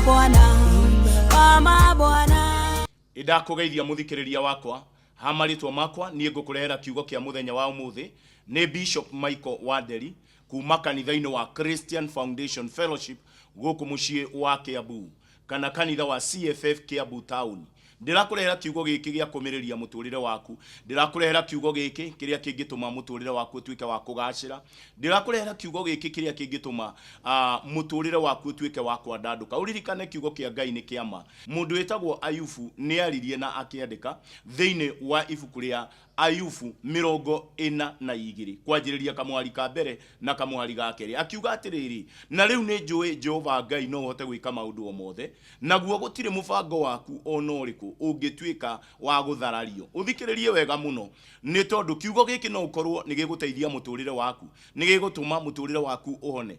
Bwana wa mabwana. Nĩndakũgeithia mũthikĩrĩria wakwa, ha marĩtwa makwa niĩ ngũkũrehera kiugo kĩa mũthenya wa ũmũthĩ nĩ Bishop Michael Wanderi kuma kanitha-inĩ wa Christian Foundation Fellowship gũkũ mũciĩ wa Kiambu kana kanitha wa CFF Kiambu Town. Ndĩrakũrehera kiugo gĩkĩ gĩa kũmĩrĩria mũtũrĩre waku. Ndĩrakũrehera kiugo gĩkĩ kĩrĩa kĩngĩtũma mũtũrĩre waku ũtuĩke wa kũgacĩra. Ndĩrakũrehera kiugo gĩkĩ kĩrĩa kĩngĩtũma mũtũrĩre waku ũtuĩke wa kwandandũka. Ũririkane kiugo kĩa Ngai nĩ kĩa ma. Mũndũ wĩtagwo Ayubu nĩ aririe na akĩandĩka thĩinĩ wa ibuku rĩa Ayubu 42 kwanjĩrĩria kamũhari ka mbere na kamũhari ga kerĩ, akiuga atĩrĩrĩ, Na rĩu nĩnjũĩ, Jehova Ngai, no ũhote gwĩka maũndũ o mothe, naguo gũtirĩ mũbango waku o na ũrĩkũ ũngĩtuĩka wa gũtharario. Ũthikĩrĩrie wega mũno, nĩ tondũ kiugo gĩkĩ no ũkorũo nĩ gĩgũteithia mũtũũrĩre waku, nĩ gĩgũtũma mũtũũrĩre waku ũhone.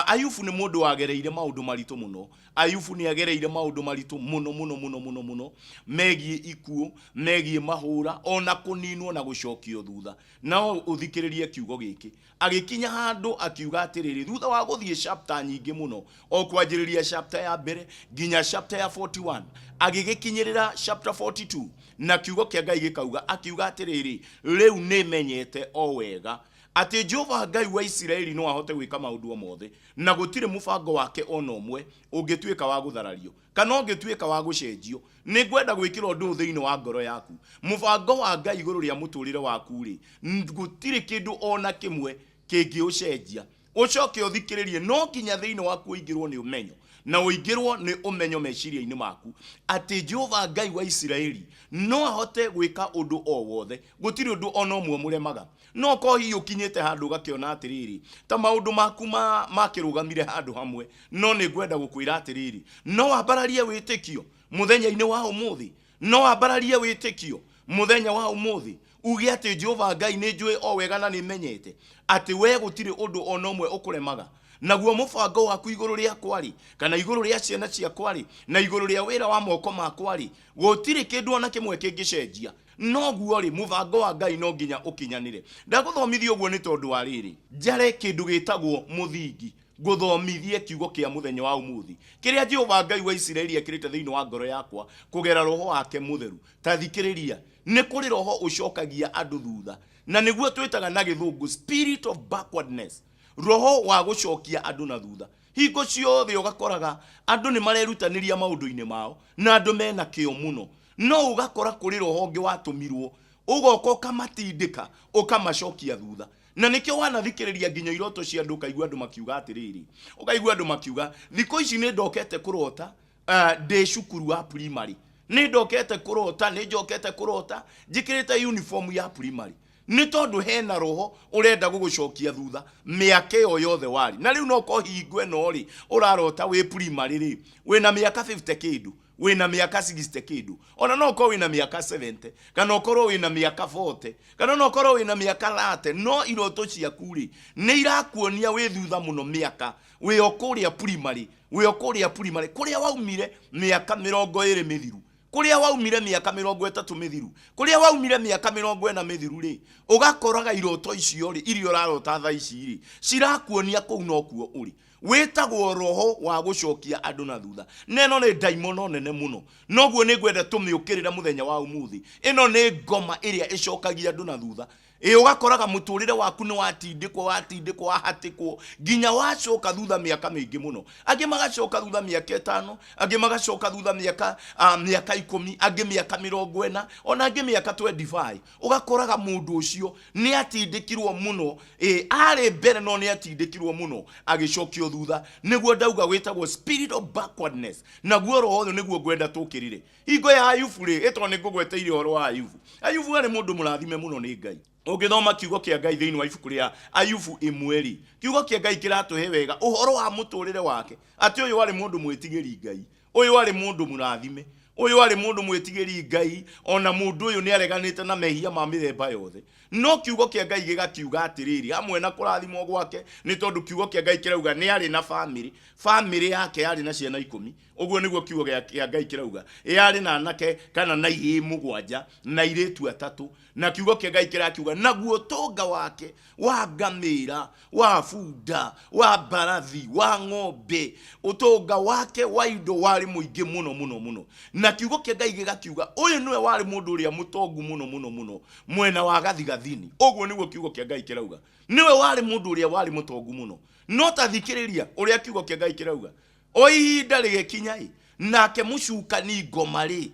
Ayubu nĩ mũndũ wagereire maũndũ maritũ mũno. Ayubu nĩ agereire maũndũ maritũ mũno mũno mũno mũno mũno megiĩ ikuũ, megiĩ mahũra, o na kũninwo na gũcokio thutha. No ũthikĩrĩrie kiugo gĩkĩ. Agĩkinya handũ akiuga atĩrĩrĩ, thutha wa gũthiĩ chapter nyingĩ mũno, o kwanjĩrĩria chapter ya mbere nginya chapter ya 41, agĩgĩkinyĩrĩra chapter 42, na kiugo kĩa Ngai gĩkauga, akiuga atĩrĩrĩ, rĩu nĩmenyete o wega atĩ Jehova Ngai wa Isiraeli no ahote gwĩka maũndũ o mothe, na gũtirĩ mũbango wake o na ũmwe ũngĩtuĩka wa gũtharario, kana ũngĩtuĩka wa gũcenjio. Nĩ ngwenda gwĩkĩra ũndũ ũyũ thĩinĩ wa ngoro yaku. Mũbango wa Ngai igũrũ rĩa mũtũrĩre waku-rĩ, gũtirĩ kĩndũ o na kĩmwe kĩngĩũcenjia. Ũcoke ũthikĩrĩrie, no nginya thĩinĩ waku ũingĩrwo nĩ ũmenyo, na ũingĩrwo nĩ ũmenyo meciria-inĩ maku, atĩ Jehova Ngai wa Isiraeli no ahote gwĩka ũndũ o wothe, gũtirĩ ũndũ o na ũmwe ũmũremaga. No korwo hihi ũkinyĩte handũ ũgakĩona atĩrĩrĩ, ta maũndũ maku makĩrũgamire handũ hamwe, no nĩ ngwenda gũkwĩra atĩrĩrĩ, no wambararie wĩtĩkio mũthenya-inĩ wa ũmũthĩ, no wambararie wĩtĩkio mũthenya wa ũmũthĩ, uge atĩ Jehova Ngai nĩ njũĩ o wega na nĩ menyete atĩ we gũtirĩ ũndũ o na ũmwe ũkũremaga, naguo mũbango waku igũrũ rĩakwa-rĩ, kana igũrũ rĩa ciana ciakwa-rĩ, na igũrũ rĩa wĩra wa moko makwa-rĩ, gũtirĩ kĩndũ o na kĩmwe kĩngĩcenjia. Noguo-rĩ, mũbango wa Ngai no nginya ũkinyanĩre. Ndagũthomithia ũguo nĩ tondũ wa rĩrĩ, njare kĩndũ gĩtagwo mũthingi, ngũthomithie kiugo kĩa mũthenya wa ũmũthĩ, kĩrĩa Jehova Ngai wa Isiraeli ekĩrĩte thĩinĩ wa ngoro yakwa kũgerera Roho wake Mũtheru. Ta thikĩrĩria, nĩ kũrĩ roho ũcokagia andũ thutha, na nĩguo twĩtaga na gĩthũngũ spirit of backwardness, roho wa gũcokia andũ na thutha. Hingo ciothe ũgakoraga andũ nĩ marerutanĩria maũndũ-inĩ mao, na andũ mena kĩo mũno, No ũgakora kũrĩ roho ũngĩ watũmirwo, ũgoka ũkamatindĩka, ũkamacokia thutha. Na nĩkĩo wanathikĩrĩria nginya iroto cia andũ ũkaigua andũ makiuga atĩrĩrĩ, ũkaigua andũ makiuga, thikũ ici nĩ ndokete kũrota ndĩ cukuru wa primary. Nĩ ndokete kũrota, nĩ njokete kũrota njĩkĩrĩte uniform ya primary. Nĩ tondũ hena roho ũrenda gũgũcokia thutha mĩaka ĩyo yothe warĩ. Na rĩu no ũkorwo hingo ĩno rĩ, ũrarota wĩ primary rĩ, wĩna mĩaka 50 kĩndũ. Wĩna mĩaka 60 kĩndũ, ona no ũkorwo wĩna mĩaka 70, kana ũkorwo wĩna mĩaka 40, kana no ũkorwo wĩna mĩaka 30, no iroto ciaku rĩ, nĩ irakuonia wĩ thutha mũno mĩaka, wĩ o kũrĩa primary, wĩ o kũrĩa primary, kũrĩa waumire mĩaka 20 mĩthiru, kũrĩa waumire mĩaka 30 mĩthiru, kũrĩa waumire mĩaka 40 mĩthiru rĩ, ũgakoraga iroto icio rĩ, iria ũrarota thaa ici rĩ, cirakuonia kũu nokuo ũrĩ. Wĩtagwo roho wa gũcokia andũ na thutha. Na ĩno nĩ ndaimono nene mũno. Noguo nĩ ngwenda tũmĩũkĩrĩre mũthenya wa ũmũthĩ. Ĩno nĩ ngoma ĩrĩa ĩcokagia andũ na thutha. Ĩ ũgakoraga mũtũrĩre waku nĩ watindĩkwo, watindĩkwo, wahatĩkwo, nginya wacoka thutha mĩaka mĩingĩ mũno. Angĩ magacoka thutha mĩaka ĩtano, angĩ magacoka thutha mĩaka, mĩaka ikũmi, angĩ mĩaka 40, ona angĩ mĩaka 25. Ũgakoraga mũndũ ũcio nĩ atindĩkirwo mũno, ĩ arĩ mbere no nĩ atindĩkirwo mũno agĩcokio thutha. Nĩguo ndauga wĩtagwo spirit of backwardness. Naguo roho ũyũ nĩguo ngwenda tũkĩrĩre. Hingo ya Ayubu rĩ, ĩ tondũ nĩ ngũgweteire ũhoro wa Ayubu. Ayubu arĩ mũndũ mũrathime mũno nĩ Ngai. Ũngĩthoma kiugo kĩa Ngai thĩinĩ wa ibuku rĩa Ayubu ĩmwe rĩ, kiugo kĩa Ngai kĩratũhe wega ũhoro wa mũtũrĩre wake, atĩ ũyũ arĩ mũndũ mwĩtigĩri Ngai, ũyũ arĩ mũndũ mũrathime, Ũyũ arĩ mũndũ mwĩtigĩri Ngai, ona mũndũ ũyũ nĩ areganĩte na mehia ma mĩthemba yothe. No kiugo kĩa Ngai gĩgakiuga atĩrĩrĩ, hamwe na kũrathimwo gwake, nĩ tondũ kiugo kĩa Ngai kĩrauga nĩ arĩ na famĩlĩ, famĩlĩ yake yarĩ na ciana ikũmi, ũguo nĩguo kiugo kĩa Ngai kĩrauga, yarĩ na anake kana na ihĩĩ mũgwanja na airĩtu atatũ, na kiugo kĩa Ngai kĩrakiuga naguo ũtonga wake wa ngamĩra, wa bunda, wa mbarathi, wa ng'ombe, ũtonga wake wa indo warĩ mũingĩ mũno mũno mũno. Na kiugo kĩa Ngai gĩgakiuga ũyũ nĩwe warĩ mũndũ ũrĩa mũtongu mũno mũno mũno mwena wa gathigathini. Ũguo nĩguo kiugo kĩa Ngai kĩrauga, nĩwe warĩ mũndũ ũrĩa warĩ mũtongu mũno. No ta thikĩrĩria ũrĩa kiugo kĩa Ngai kĩrauga, o ihinda rĩgĩkinya ĩ, nake mũcukani ngoma rĩ,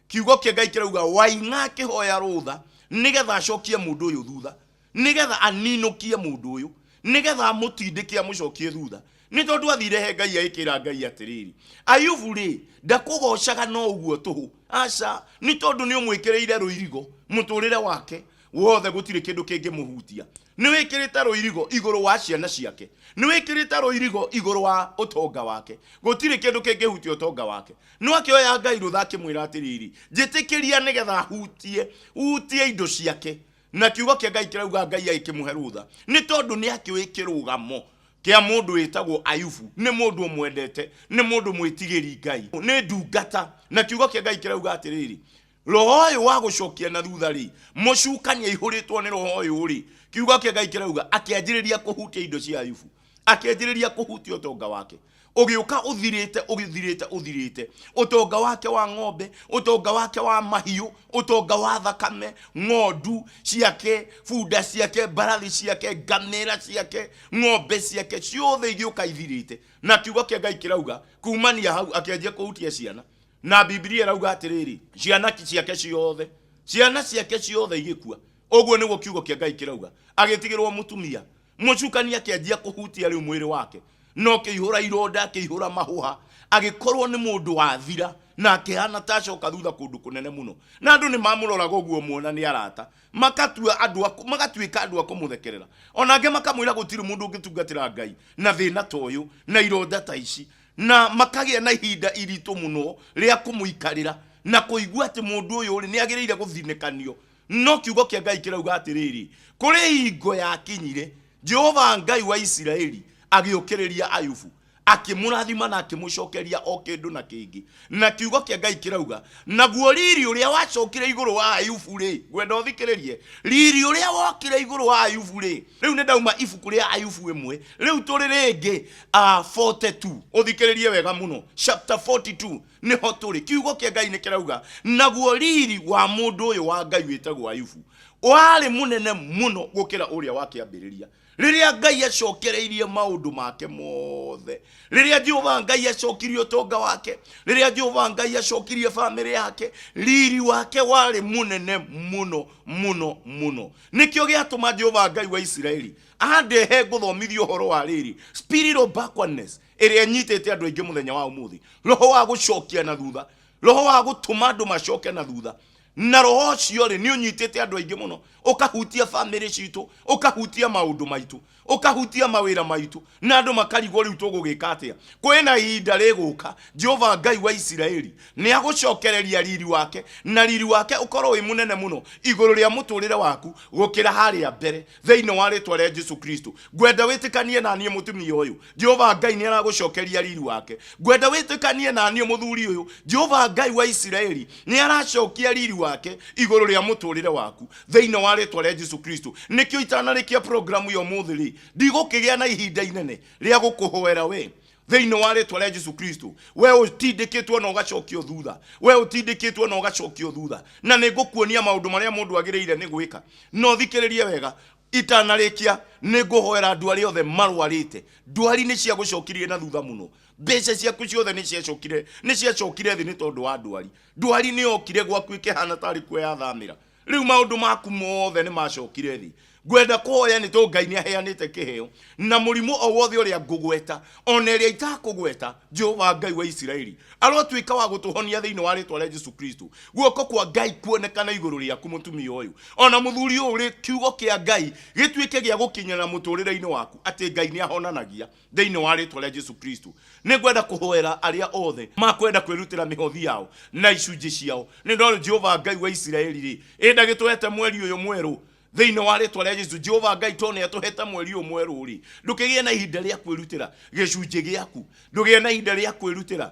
kiugo kĩa Ngai kĩrauga waing'a akĩhoya rũtha nĩgetha acokie mũndũ ũyũ thutha, nĩgetha aninũkie mũndũ ũyũ, nĩgetha amũtindĩke amũcokie thutha. Nĩ tondũ athire he Ngai agĩkĩra Ngai atĩrĩrĩ, Ayubu rĩ, ndakũgocaga no ũguo tũhũ, aca, nĩ tondũ nĩ ũmwĩkĩrĩire rũirigo mũtũrĩre wake wothe, gũtirĩ kĩndũ kĩngĩmũhutia. Nĩ wĩkĩrĩte rũirigo igũrũ wa ciana ciake, nĩ wĩkĩrĩte rũirigo igũrũ wa ũtonga wake, gũtirĩ kĩndũ kĩngĩhutia ũtonga wake. No akĩoya Ngai rũtha akĩmwĩra atĩrĩrĩ, njĩtĩkĩria nĩgetha hutie hutie indo ciake. Na kiugo kĩa Ngai kĩrauga Ngai agĩkĩmũhe rũtha, nĩ tondũ nĩ akĩũĩ kĩrũgamo kĩa mũndũ wĩtagwo Ayubu, nĩ mũndũ ũmwendete, nĩ mũndũ mwĩtigĩri Ngai, nĩ ndungata. Na kiugo kĩa Ngai kĩrauga atĩrĩrĩ, roho ũyũ wa gũcokia na thutha rĩ, mũcukani aihũrĩtwo nĩ roho ũyũ rĩ, kiugo kĩa Ngai kĩrauga akĩanjĩrĩria kũhutia indo cia Ayubu, akĩanjĩrĩria kũhutia ũtonga wake, ũgĩũka ũthirĩte ũgĩthirĩte ũthirĩte, ũtonga wake wa ng'ombe, ũtonga wake wa mahiũ, ũtonga wa thakame, ng'ondu ciake, bunda ciake, mbarathi ciake, ngamĩra ciake, ng'ombe ciake, ciothe igĩũka ithirĩte. Na kiugo kĩa Ngai kĩrauga kumania hau akĩanjia kũhutia ciana, na Bibilia ĩrauga atĩrĩrĩ, ciana ciake ciothe, ciana ciake ciothe igĩkua. Ũguo nĩguo kiugo kĩa Ngai kĩrauga. Agĩtigĩrwo mũtumia, mũcukani akĩanjia kũhutia rĩu mwĩrĩ wake, no kĩihũra ironda, akĩihũra mahũha, agĩkorwo nĩ mũndũ wathira, na akĩhana ta acoka thutha kũndũ kũnene mũno. Na andũ nĩ mamũroraga ũguo muona nĩ arata, makatua andũ a, magatuĩka andũ a kũmũthekerera. Ona angĩ makamwĩra gũtirĩ mũndũ ũngĩtungatĩra Ngai na thĩna ta ũyũ, na ironda ta ici. Na makagĩa na ihinda iritũ mũno rĩa kũmũikarĩra na kũigua atĩ mũndũ ũyũ rĩ nĩ agĩrĩire gũthinĩkanio. No kiugo kĩa Ngai kĩrauga atĩrĩrĩ, kũrĩ hingo yakinyire Jehova Ngai wa Isiraeli agĩũkĩrĩria Ayubu, akĩmũrathima na akĩmũcokeria o kĩndũ na kĩngĩ. Na kiugo kĩa Ngai kĩrauga, naguo riri ũrĩa wacokire igũrũ wa Ayubu rĩ, ngwenda ũthikĩrĩrie, riri ũrĩa wokire igũrũ wa Ayubu rĩ, rĩu nĩ ndauma ibuku rĩa Ayubu ĩmwe, rĩu tũrĩ rĩngĩ 42, ũthikĩrĩrie wega mũno, chapter 42 nĩho tũrĩ. Kiugo kĩa Ngai nĩ kĩrauga, naguo riri wa mũndũ ũyũ wa Ngai wĩtagwo Ayubu warĩ mũnene mũno gũkĩra ũrĩa wa kĩambĩrĩria. Rĩrĩa Ngai acokereirie maũndũ make mothe, rĩrĩa Jehova Ngai acokirie ũtonga wake, rĩrĩa Jehova Ngai acokirie famĩlĩ yake, riri wake warĩ mũnene mũno mũno mũno. Nĩkĩo gĩatũma Jehova Ngai wa Isiraeli andehe ngũthomithie ũhoro wa rĩrĩ spirit of backwardness ĩrĩa ĩnyitĩte andũ aingĩ mũthenya wa ũmũthĩ, roho wa gũcokia na thutha, roho wa gũtũma andũ macoke na thutha. Na roho ũcio rĩ nĩ ũnyitĩte andũ aingĩ mũno, ũkahutia famĩlĩ citũ, ũkahutia maũndũ maitũ, ũkahutia mawĩra maitũ, na andũ makarigwo rĩu tũgũgĩka atĩa. Kwĩna ihinda rĩgũka Jehova Ngai wa Isiraeli nĩ agũcokereria riri wake, na riri wake ũkorwo wĩ mũnene mũno igũrũ rĩa mũtũrĩre waku gũkĩra harĩa mbere, thĩinĩ wa rĩtwa rĩa Jesu Kristo. Ngwenda wĩtĩkanie na niĩ mũtumia ũyũ, Jehova Ngai nĩ aragũcokeria riri wake. Ngwenda wĩtĩkanie na niĩ mũthuri ũyũ, Jehova Ngai wa Isiraeli nĩ aracokia riri wake igũrũ rĩa mũtũrĩre waku thĩinĩ wa rĩtwa rĩa Jesu Kristo. Nĩkĩo itanarĩkia programu ya ũmũthĩ rĩ, ndigũkĩgĩa na ihinda inene rĩa gũkũhoera we thĩinĩ wa rĩtwa rĩa Jesu Kristo. We ũtindĩkĩtwo na ũgacokio thutha, we ũtindĩkĩtwo na ũgacokio thutha, na nĩ ngũkuonia maũndũ marĩa mũndũ agĩrĩire nĩ gwĩka. No thikĩrĩrie wega, itanarĩkia nĩ ngũhoera andũ arĩa othe marwarĩte. Ndwari nĩ ciagũcokirie na thutha mũno, mbeca ciaku ciothe nĩ ciacokire, nĩ ciacokire thĩ nĩ tondũ wa ndwari. Ndwari nĩ yokire gwaku ĩkĩhana tarĩ kuo yathamĩra. Rĩu maũndũ maku mothe nĩ macokire thĩ. Ngwenda kũhoya nĩ tondũ Ngai nĩ aheanĩte kĩheo na mũrimũ o wothe ũrĩa ngũgweta ona ĩrĩa itakũgweta, Jehova Ngai wa Isiraeli arotuĩka wa gũtũhonia thĩinĩ wa rĩtwa rĩa Jesu Kristo. Guoko kwa Ngai kuonekana igũrũ rĩaku mũtumia ũyũ ona mũthuri ũyũ rĩ, kiugo kĩa Ngai gĩtuĩke gĩa gũkinyĩra mũtũrĩre-inĩ waku atĩ Ngai nĩ ahonanagia thĩinĩ wa rĩtwa rĩa Jesu Kristo. Nĩ ngwenda kũhoera arĩa othe makwenda kwĩrutĩra mĩhothi yao na icunjĩ ciao, nĩ tondũ Jehova Ngai wa Isiraeli rĩ, ĩ ndagĩtũhete mweri ũyũ mwerũ thĩinĩ wa rĩtwa rĩa Jesu. Jehova Ngai tondũ nĩ atũhete mweri ũyũ mwerũ rĩ, ndũkĩgĩe na ihinda rĩa kwĩrutĩra gĩcunjĩ gĩaku, ndũgĩe na ihinda rĩa kwĩrutĩra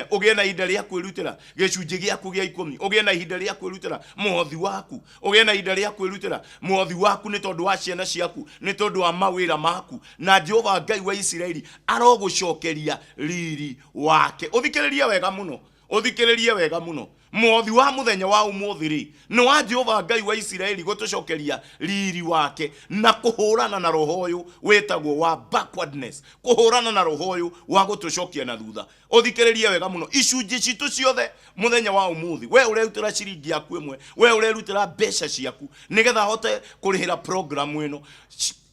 ũgĩe na ihinda rĩa kwĩrutĩra gĩcunjĩ gĩaku gĩa ikũmi, ũgĩe na ihinda rĩa kwĩrutĩra mũhothi waku, ũgĩe na ihinda rĩa kwĩrutĩra mũhothi waku nĩ tondũ wa ciana ciaku, nĩ tondũ wa mawĩra maku, na Jehova Ngai wa Isiraeli arogũcokeria riri wake. Ũthikĩrĩrie wega mũno, ũthikĩrĩrie wega mũno. Mũhothi wa mũthenya wa ũmũthĩ rĩ, nĩ wa Jehova Ngai wa Isiraeli gũtũcokeria riri wake na kũhũrana na roho ũyũ wĩtagwo wa backwardness, kũhũrana na roho ũyũ wa gũtũcokia na thutha. Ũthikĩrĩrie wega mũno, icunjĩ citũ ciothe mũthenya wa ũmũthĩ, we ũrerutĩra ciringi yaku ĩmwe, we ũrerutĩra mbeca ciaku nĩgetha hote kũrĩhĩra programu ĩno,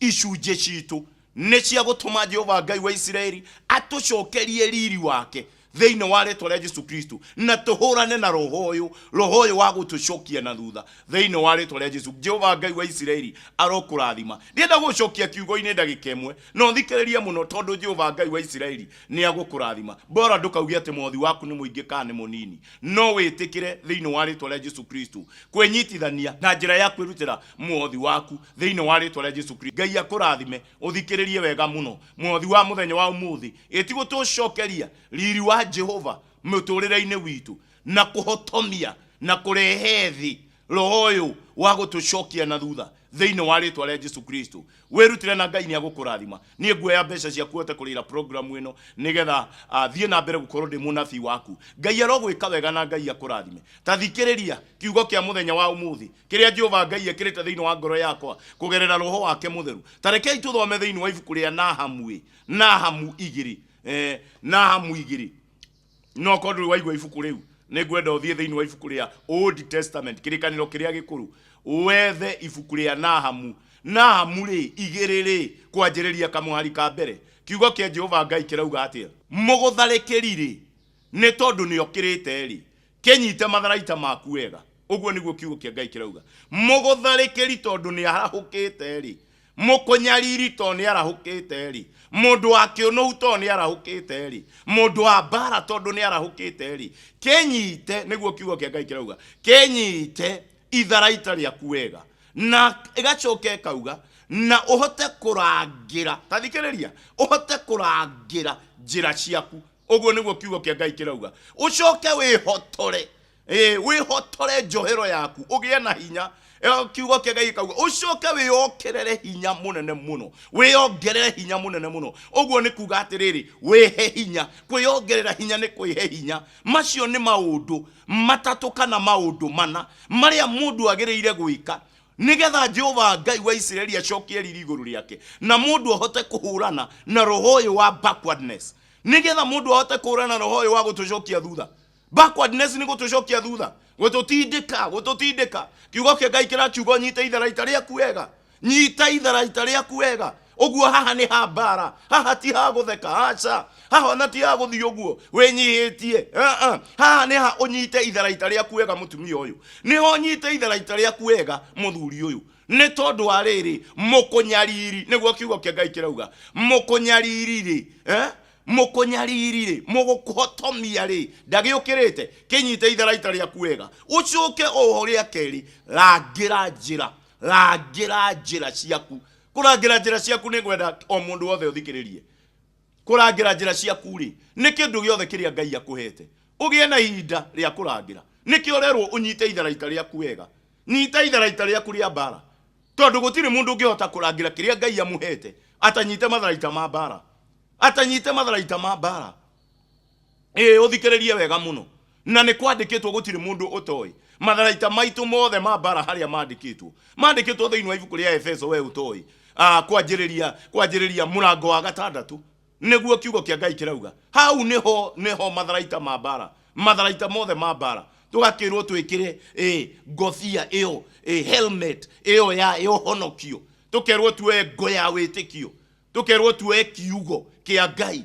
icunjĩ citũ nĩ cia gũtũma Jehova Ngai wa Isiraeli atũcokerie riri wake thĩinĩ wa rĩtwa rĩa Jesu Kristo, na tũhũrane na roho ũyũ, roho ũyũ wa gũtũcokia na thutha thĩinĩ wa rĩtwa rĩa Jesu. Jehova Ngai wa Isiraeli arokũrathima. Ndienda gũcokia kiugo-inĩ ndagĩka ĩmwe, na ũthikĩrĩrie mũno tondũ Jehova Ngai wa Isiraeli nĩ agũkũrathima. Bora ndũkauge atĩ mũhothi waku nĩ mũingĩ kana nĩ mũnini, no wĩtĩkĩre thĩinĩ wa rĩtwa rĩa Jesu Kristo kwĩnyitithania na njĩra ya kwĩrutĩra mũhothi waku thĩinĩ wa rĩtwa rĩa Jesu Kristo. Ngai akũrathime. Ũthikĩrĩrie wega mũno mũhothi wa mũthenya wa ũmũthĩ ĩtigũtũcokeria riri wa Jehova mũtũrĩre-inĩ witũ na kũhotomia na kũrehe thĩ roho ũyũ wa gũtũcokia na thutha thĩinĩ wa rĩtwa rĩa Jesu Kristo. Wĩrutĩre na Ngai nĩ agũkũrathima. Niĩ nguoya mbeca ciaku hote kũrĩra programu ĩno nĩgetha thiĩ na mbere gũkorwo ndĩ mũnabii waku. Ngai arogwĩka wega na Ngai akũrathime. Ta thikĩrĩria kiugo kĩa mũthenya wa ũmũthĩ kĩrĩa Jehova Ngai ekĩrĩte thĩinĩ wa ngoro yakwa kũgerera roho wake mũtheru. Ta rekei tũthome thĩinĩ wa ibuku rĩa Nahamu ĩ, Nahamu igĩrĩ, Nahamu igĩrĩ. No korwo ndũrĩ waigua ibuku rĩu, nĩ ngwenda ũthiĩ thĩinĩ wa ibuku rĩa Old Testament, kĩrĩkanĩro kĩrĩa gĩkũrũ, wethe ibuku rĩa Nahamu. Nahamu rĩ, igĩrĩ rĩ, kwanjĩrĩria kamũhari ka mbere. Kiugo kĩa Jehova Ngai kĩrauga atĩa? Mũgũtharĩkĩri rĩ, nĩ tondũ nĩ okĩrĩte rĩ, kĩnyite matharaita maku wega. Ũguo nĩguo kiugo kĩa Ngai kĩrauga. Mũgũtharĩkĩri tondũ nĩ arahũkĩte rĩ, mũkũnyariri tondũ nĩ arahũkĩte rĩ, mũndũ wa kĩũnũhu tondũ nĩ arahũkĩte rĩ, mũndũ wa mbara tondũ nĩ arahũkĩte rĩ, kĩnyite, nĩguo kiugo kĩa Ngai kĩrauga, kĩnyite itharaita rĩaku wega. Na ĩgacoka ĩkauga, na ũhote kũrangĩra, ta thikĩrĩria, ũhote kũrangĩra njĩra ciaku. Ũguo nĩguo kiugo kĩa Ngai kĩrauga. Ũcoke wĩhotore, wĩhotore njohero yaku, ũgĩe na hinya. Kiugo kĩa Ngai gĩkauga ũcoke wĩongerere hinya mũnene mũno, wĩongerere hinya mũnene mũno. Ũguo nĩ kuga atĩrĩrĩ, wĩhe hinya. Kwĩongerera hinya nĩ kwĩhe hinya. Macio nĩ maũndũ matatũ kana maũndũ mana marĩa mũndũ agĩrĩire gwĩka nĩgetha Jehova Ngai wa Isiraeli acokie riri igũrũ rĩake, na mũndũ ahote kũhũrana na roho ũyũ wa backwardness. Nĩgetha mũndũ ahote kũhũrana na roho ũyũ wa gũtũcokia thutha. Backwardness nĩ gũtũcokia thutha, gũtũtindĩka, gũtũtindĩka. Kiugo kĩa Ngai kĩrakiuga ũnyite itharaita rĩaku wega, nyita itharaita rĩaku wega. Ũguo haha nĩ ha mbara, haha ti ha gũtheka, aca, haha ona ti ha gũthiĩ ũguo wĩnyihĩtie. Haha nĩ ha ũnyite itharaita rĩaku wega mũtumia ũyũ, nĩ ho ũnyite itharaita rĩaku wega mũthuri ũyũ. Nĩ tondũ wa rĩrĩ, mũkũnyariri, nĩguo kiugo kĩa Ngai kĩrauga, mũkũnyariri rĩ, mũkũnyariri rĩ, mũgũkũhotomia rĩ, ndagĩũkĩrĩte, kĩnyite itharaita rĩaku wega. Ũcoke oho rĩa kerĩ, rangĩra njĩra, rangĩra njĩra ciaku. Kũrangĩra njĩra ciaku nĩ ngwenda o mũndũ wothe ũthikĩrĩrie. Kũrangĩra njĩra ciaku rĩ, nĩ kĩndũ gĩothe kĩrĩa Ngai akũhete. Ũgĩe na ihinda rĩa kũrangĩra. Nĩkĩo ũrerwo ũnyite itharaita rĩaku wega. Nyita itharaita rĩaku rĩa mbara, tondũ gũtirĩ mũndũ ũngĩhota kũrangĩra kĩrĩa Ngai amũhete atanyite matharaita ma mbara, atanyite matharaita ma mbara. Ĩĩ, ũthikĩrĩrie wega mũno. Na nĩ kwandĩkĩtwo gũtirĩ mũndũ ũtoĩ matharaita maitũ mothe ma mbara harĩa mandĩkĩtwo. Mandĩkĩtwo thĩinĩ wa ibuku rĩa Efeso, we ũtoĩ. Kwanjĩrĩria mũrango wa gatandatũ, nĩguo kiugo kĩa Ngai kĩrauga. Hau nĩho matharaita ma mbara, matharaita mothe ma mbara. Tũgakĩrwo twĩkĩre, ngobia ĩyo, helmet ĩyo ya ũhonokio. Tũkerwo tuoe ngo ya wĩtĩkio, tũkerwo tuoe kiugo kĩa Ngai.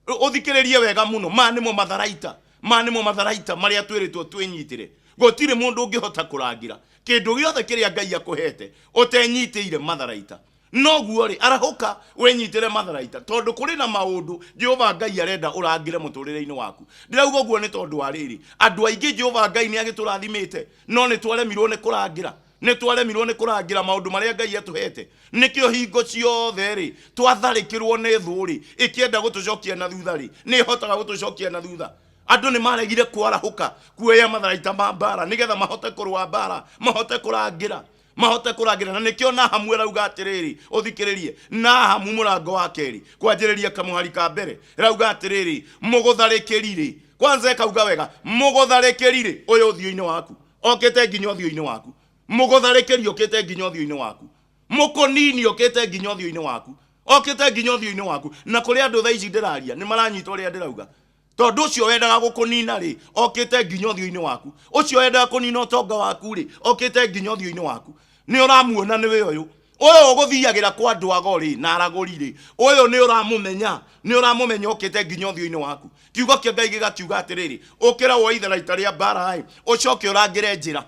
Ũthikĩrĩrie wega mũno, maya nĩmo matharaita, maya nĩmo matharaita marĩa twĩrĩtwo twĩnyitĩre. Gũtirĩ mũndũ ũngĩhota kũrangĩra kĩndũ gĩothe kĩrĩa Ngai akũhete ũtenyitĩire matharaita. Noguo rĩ, arahũka wĩnyitĩre matharaita, tondũ kũrĩ na maũndũ Jehova Ngai arenda ũrangĩre mũtũrĩre-inĩ waku. Ndĩrauga ũguo nĩ tondũ wa rĩrĩ, andũ aingĩ Jehova Ngai nĩ agĩtũrathimĩte, no nĩ twaremirwo nĩ kũrangĩra. Nĩ twaremirwo nĩ kũrangĩra maũndũ marĩa Ngai atũhete. Nĩkĩo hingo ciothe rĩ, twatharĩkĩrwo nĩ thũ rĩ, ĩkĩenda gũtũcokia na thutha rĩ, nĩ ĩhotaga gũtũcokia na thutha. Andũ nĩ maregire kwarahũka kuoya matharaita ma mbara nĩgetha mahote kũrũa mbara, mahote kũrangĩra, mahote kũrangĩra. Na nĩkĩo Nahamu ĩrauga atĩrĩrĩ, ũthikĩrĩrie, Nahamu mũrango wa kerĩ kwanjĩrĩria kamũhari ka mbere ĩrauga atĩrĩrĩ, mũgũtharĩkĩri rĩ, kwanza ĩkauga wega, mũgũtharĩkĩri rĩ, ũyũ ũthiũ-inĩ waku okĩte nginya ũthiũ-inĩ waku, mũgũtharĩkĩri okĩte nginya ũthiũ-inĩ waku, mũkũnini okĩte nginya ũthiũ-inĩ waku, okĩte nginya ũthiũ-inĩ waku. Na kũrĩ andũ thaa ici ndĩraria nĩ maranyita ũrĩa ndĩrauga, tondũ ũcio wendaga gũkũnina rĩ, okĩte nginya ũthiũ-inĩ waku. Ũcio wendaga kũnina ũtonga waku rĩ, okĩte nginya ũthiũ-inĩ waku. Nĩ ũramuona nĩwe ũyũ, ũyũ ũgũthiagĩra kwa andũ ago rĩ na aragũri rĩ, ũyũ nĩ ũramũmenya, nĩ ũramũmenya okĩte nginya ũthiũ-inĩ waku. Kiugo kĩa Ngai gĩgakiuga atĩrĩrĩ, ũkĩra woe itharaita rĩa mbara ĩ, ũcoke ũrangĩre njĩra.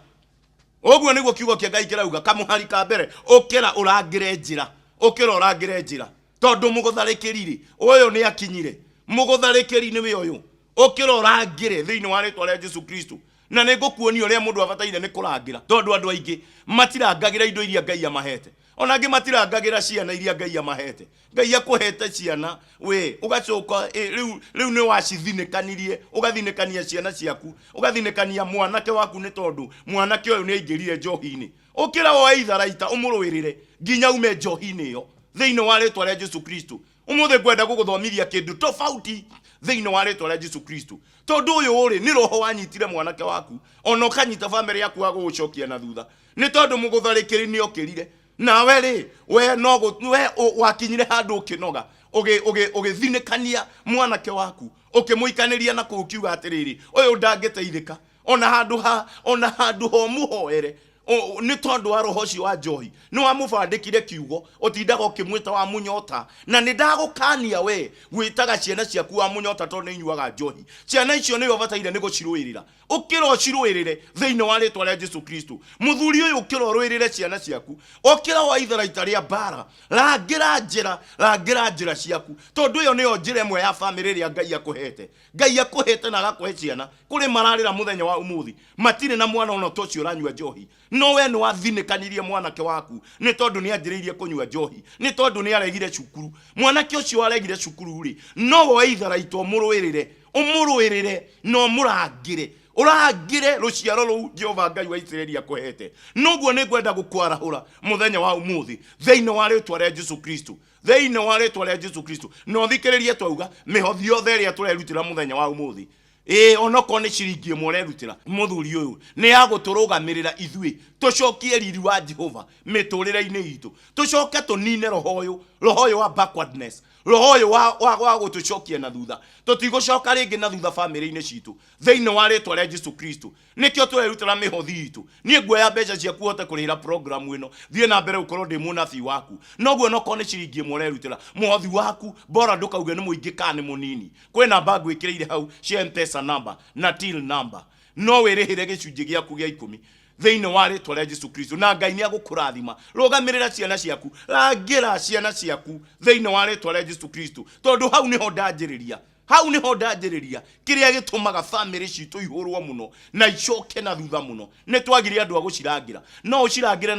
Ũguo nĩguo kiugo kĩa Ngai kĩrauga, kamũhari ka mbere, ũkĩra ũrangĩre njĩra, ũkĩra ũrangĩre njĩra, tondũ mũgũtharĩkĩri rĩ, ũyũ nĩ akinyire. Mũgũtharĩkĩri nĩwe ũyũ, ũkĩra ũrangĩre thĩinĩ wa rĩtwa rĩa Jesu Kristo. Na nĩ ngũkuonia ũrĩa mũndũ abataire nĩ kũrangĩra, tondũ andũ aingĩ matirangagĩra indo iria Ngai amahete. Ona angĩ matirangagĩra ciana iria Ngai amahete. Ngai akũhete ciana we ũgacoka rĩu, rĩu nĩ wacithinĩkanirie, ũgathinĩkania ciana ciaku, ũgathinĩkania mwanake waku nĩ tondũ mwanake ũyũ nĩ aingĩrire njohi-inĩ. Ũkĩra woe itharaita ũmũrũĩrĩre nginya ume njohi-inĩ ĩyo thĩinĩ wa rĩtwa rĩa Jesu Kristo. Ũmũthĩ ngwenda gũgũthomithia kĩndũ tofauti thĩinĩ wa rĩtwa rĩa Jesu Kristo, tondũ ũyũ rĩ nĩ roho wanyitire mwanake waku ona ũkanyita bamĩrĩ yaku wa gũgũcokia na thutha, nĩ tondũ mũgũtharĩkĩri nĩ okĩrire. Nawe rĩ, we no gũ-, we wakinyire handũ ũkĩnoga, ũgĩthinĩkania mwanake waku, ũkĩmũikanĩria na kũu ũkiuga atĩrĩrĩ, ũyũ ndangĩteithĩka ona handũ ha, ona handũ ha ũmũhoere, nĩ tondũ wa roho ũcio wa njohi nĩ wamũbandĩkire kiugo, ũtindaga ũkĩmwĩta wa mũnyota. Na nĩ ndagũkania we gwĩtaga ciana ciaku wa mũnyota tondũ nĩ inyuaga njohi. Ciana icio nĩwe ũbataire nĩ gũcirũĩrĩra. Ũkĩra ũcirũĩrĩre thĩinĩ wa rĩtwa rĩa Jesu Kristo. Mũthuri ũyũ, ũkĩra ũrũĩrĩre ciana ciaku. Ũkĩra woe itharaita rĩa mbara, rangĩra njĩra, rangĩra njĩra ciaku, tondũ ĩyo nĩyo njĩra ĩmwe ya bamĩrĩ ĩrĩa Ngai akũhete. Ngai akũhete na agakũhe ciana. Kũrĩ mararĩra mũthenya wa ũmũthĩ, matirĩ na mwana ona ta ũcio ũranyua njohi. No we nĩ wathinĩkanirie mwanake waku nĩ tondũ nĩ anjĩrĩirie kũnyua njohi, nĩ tondũ nĩ aregire cukuru. Mwanake ũcio aregire cukuru rĩ, no woe itharaita ũmũrũĩrĩre, ũmũrũĩrĩre na ũmũrangĩre, ũrangĩre rũciaro rũu Jehova Ngai wa Isiraeli akũhete. Noguo nĩ ngwenda gũkwarahũra mũthenya wa ũmũthĩ thĩinĩ wa rĩtwa rĩa Jesu Kristo, thĩinĩ wa rĩtwa rĩa Jesu Kristo. Na ũthikĩrĩrie twauga mĩhothi yothe ĩrĩa tũrerutĩra mũthenya wa ũmũthĩ, ĩĩ, onokorwo nĩ ciringi ĩmwe ũrerutĩra mũthuri ũyũ, nĩ ya gũtũrũgamĩrĩra ithuĩ tũcokie riri wa Jehova mĩtũrĩre-inĩ itũ, tũcoke tũnine roho ũyũ, roho ũyũ wa backwardness, roho ũyũ wa gũtũcokia na thutha. Tũtigũcoka rĩngĩ na thutha bamĩrĩ-inĩ citũ thĩinĩ wa rĩtwa rĩa Jesu Kristo. Nĩkĩo tũrerutĩra mĩhothi itũ. Niĩ nguoya mbeca ciaku hote kũrĩhĩra program ĩno, thiĩ na mbere gũkorwo ndĩ mũnabii waku. Noguo onokorwo nĩ ciringi ĩmwe ũrerutĩra, mũhothi waku bora ndũkauge nĩ mũingĩ kana nĩ mũnini. Kwĩ namba ngwĩkĩrĩire hau cia M-Pesa number na till number. No wĩrĩhĩre gĩcunjĩ gĩaku gĩa ikũmi thĩinĩ wa rĩtwa rĩa Jesu Kristo, na Ngai nĩ agũkũrathima. Rũgamĩrĩra ciana ciaku, rangĩra ciana ciaku thĩinĩ wa rĩtwa rĩa Jesu Kristo, tondũ hau nĩho ndanjĩrĩria. Hau nĩho ndanjĩrĩria kĩrĩa gĩtũmaga bamĩrĩ citũ ihũrwo mũno na icoke na thutha mũno. Nĩ twagire andũ a gũcirangĩra. No ũcirangĩre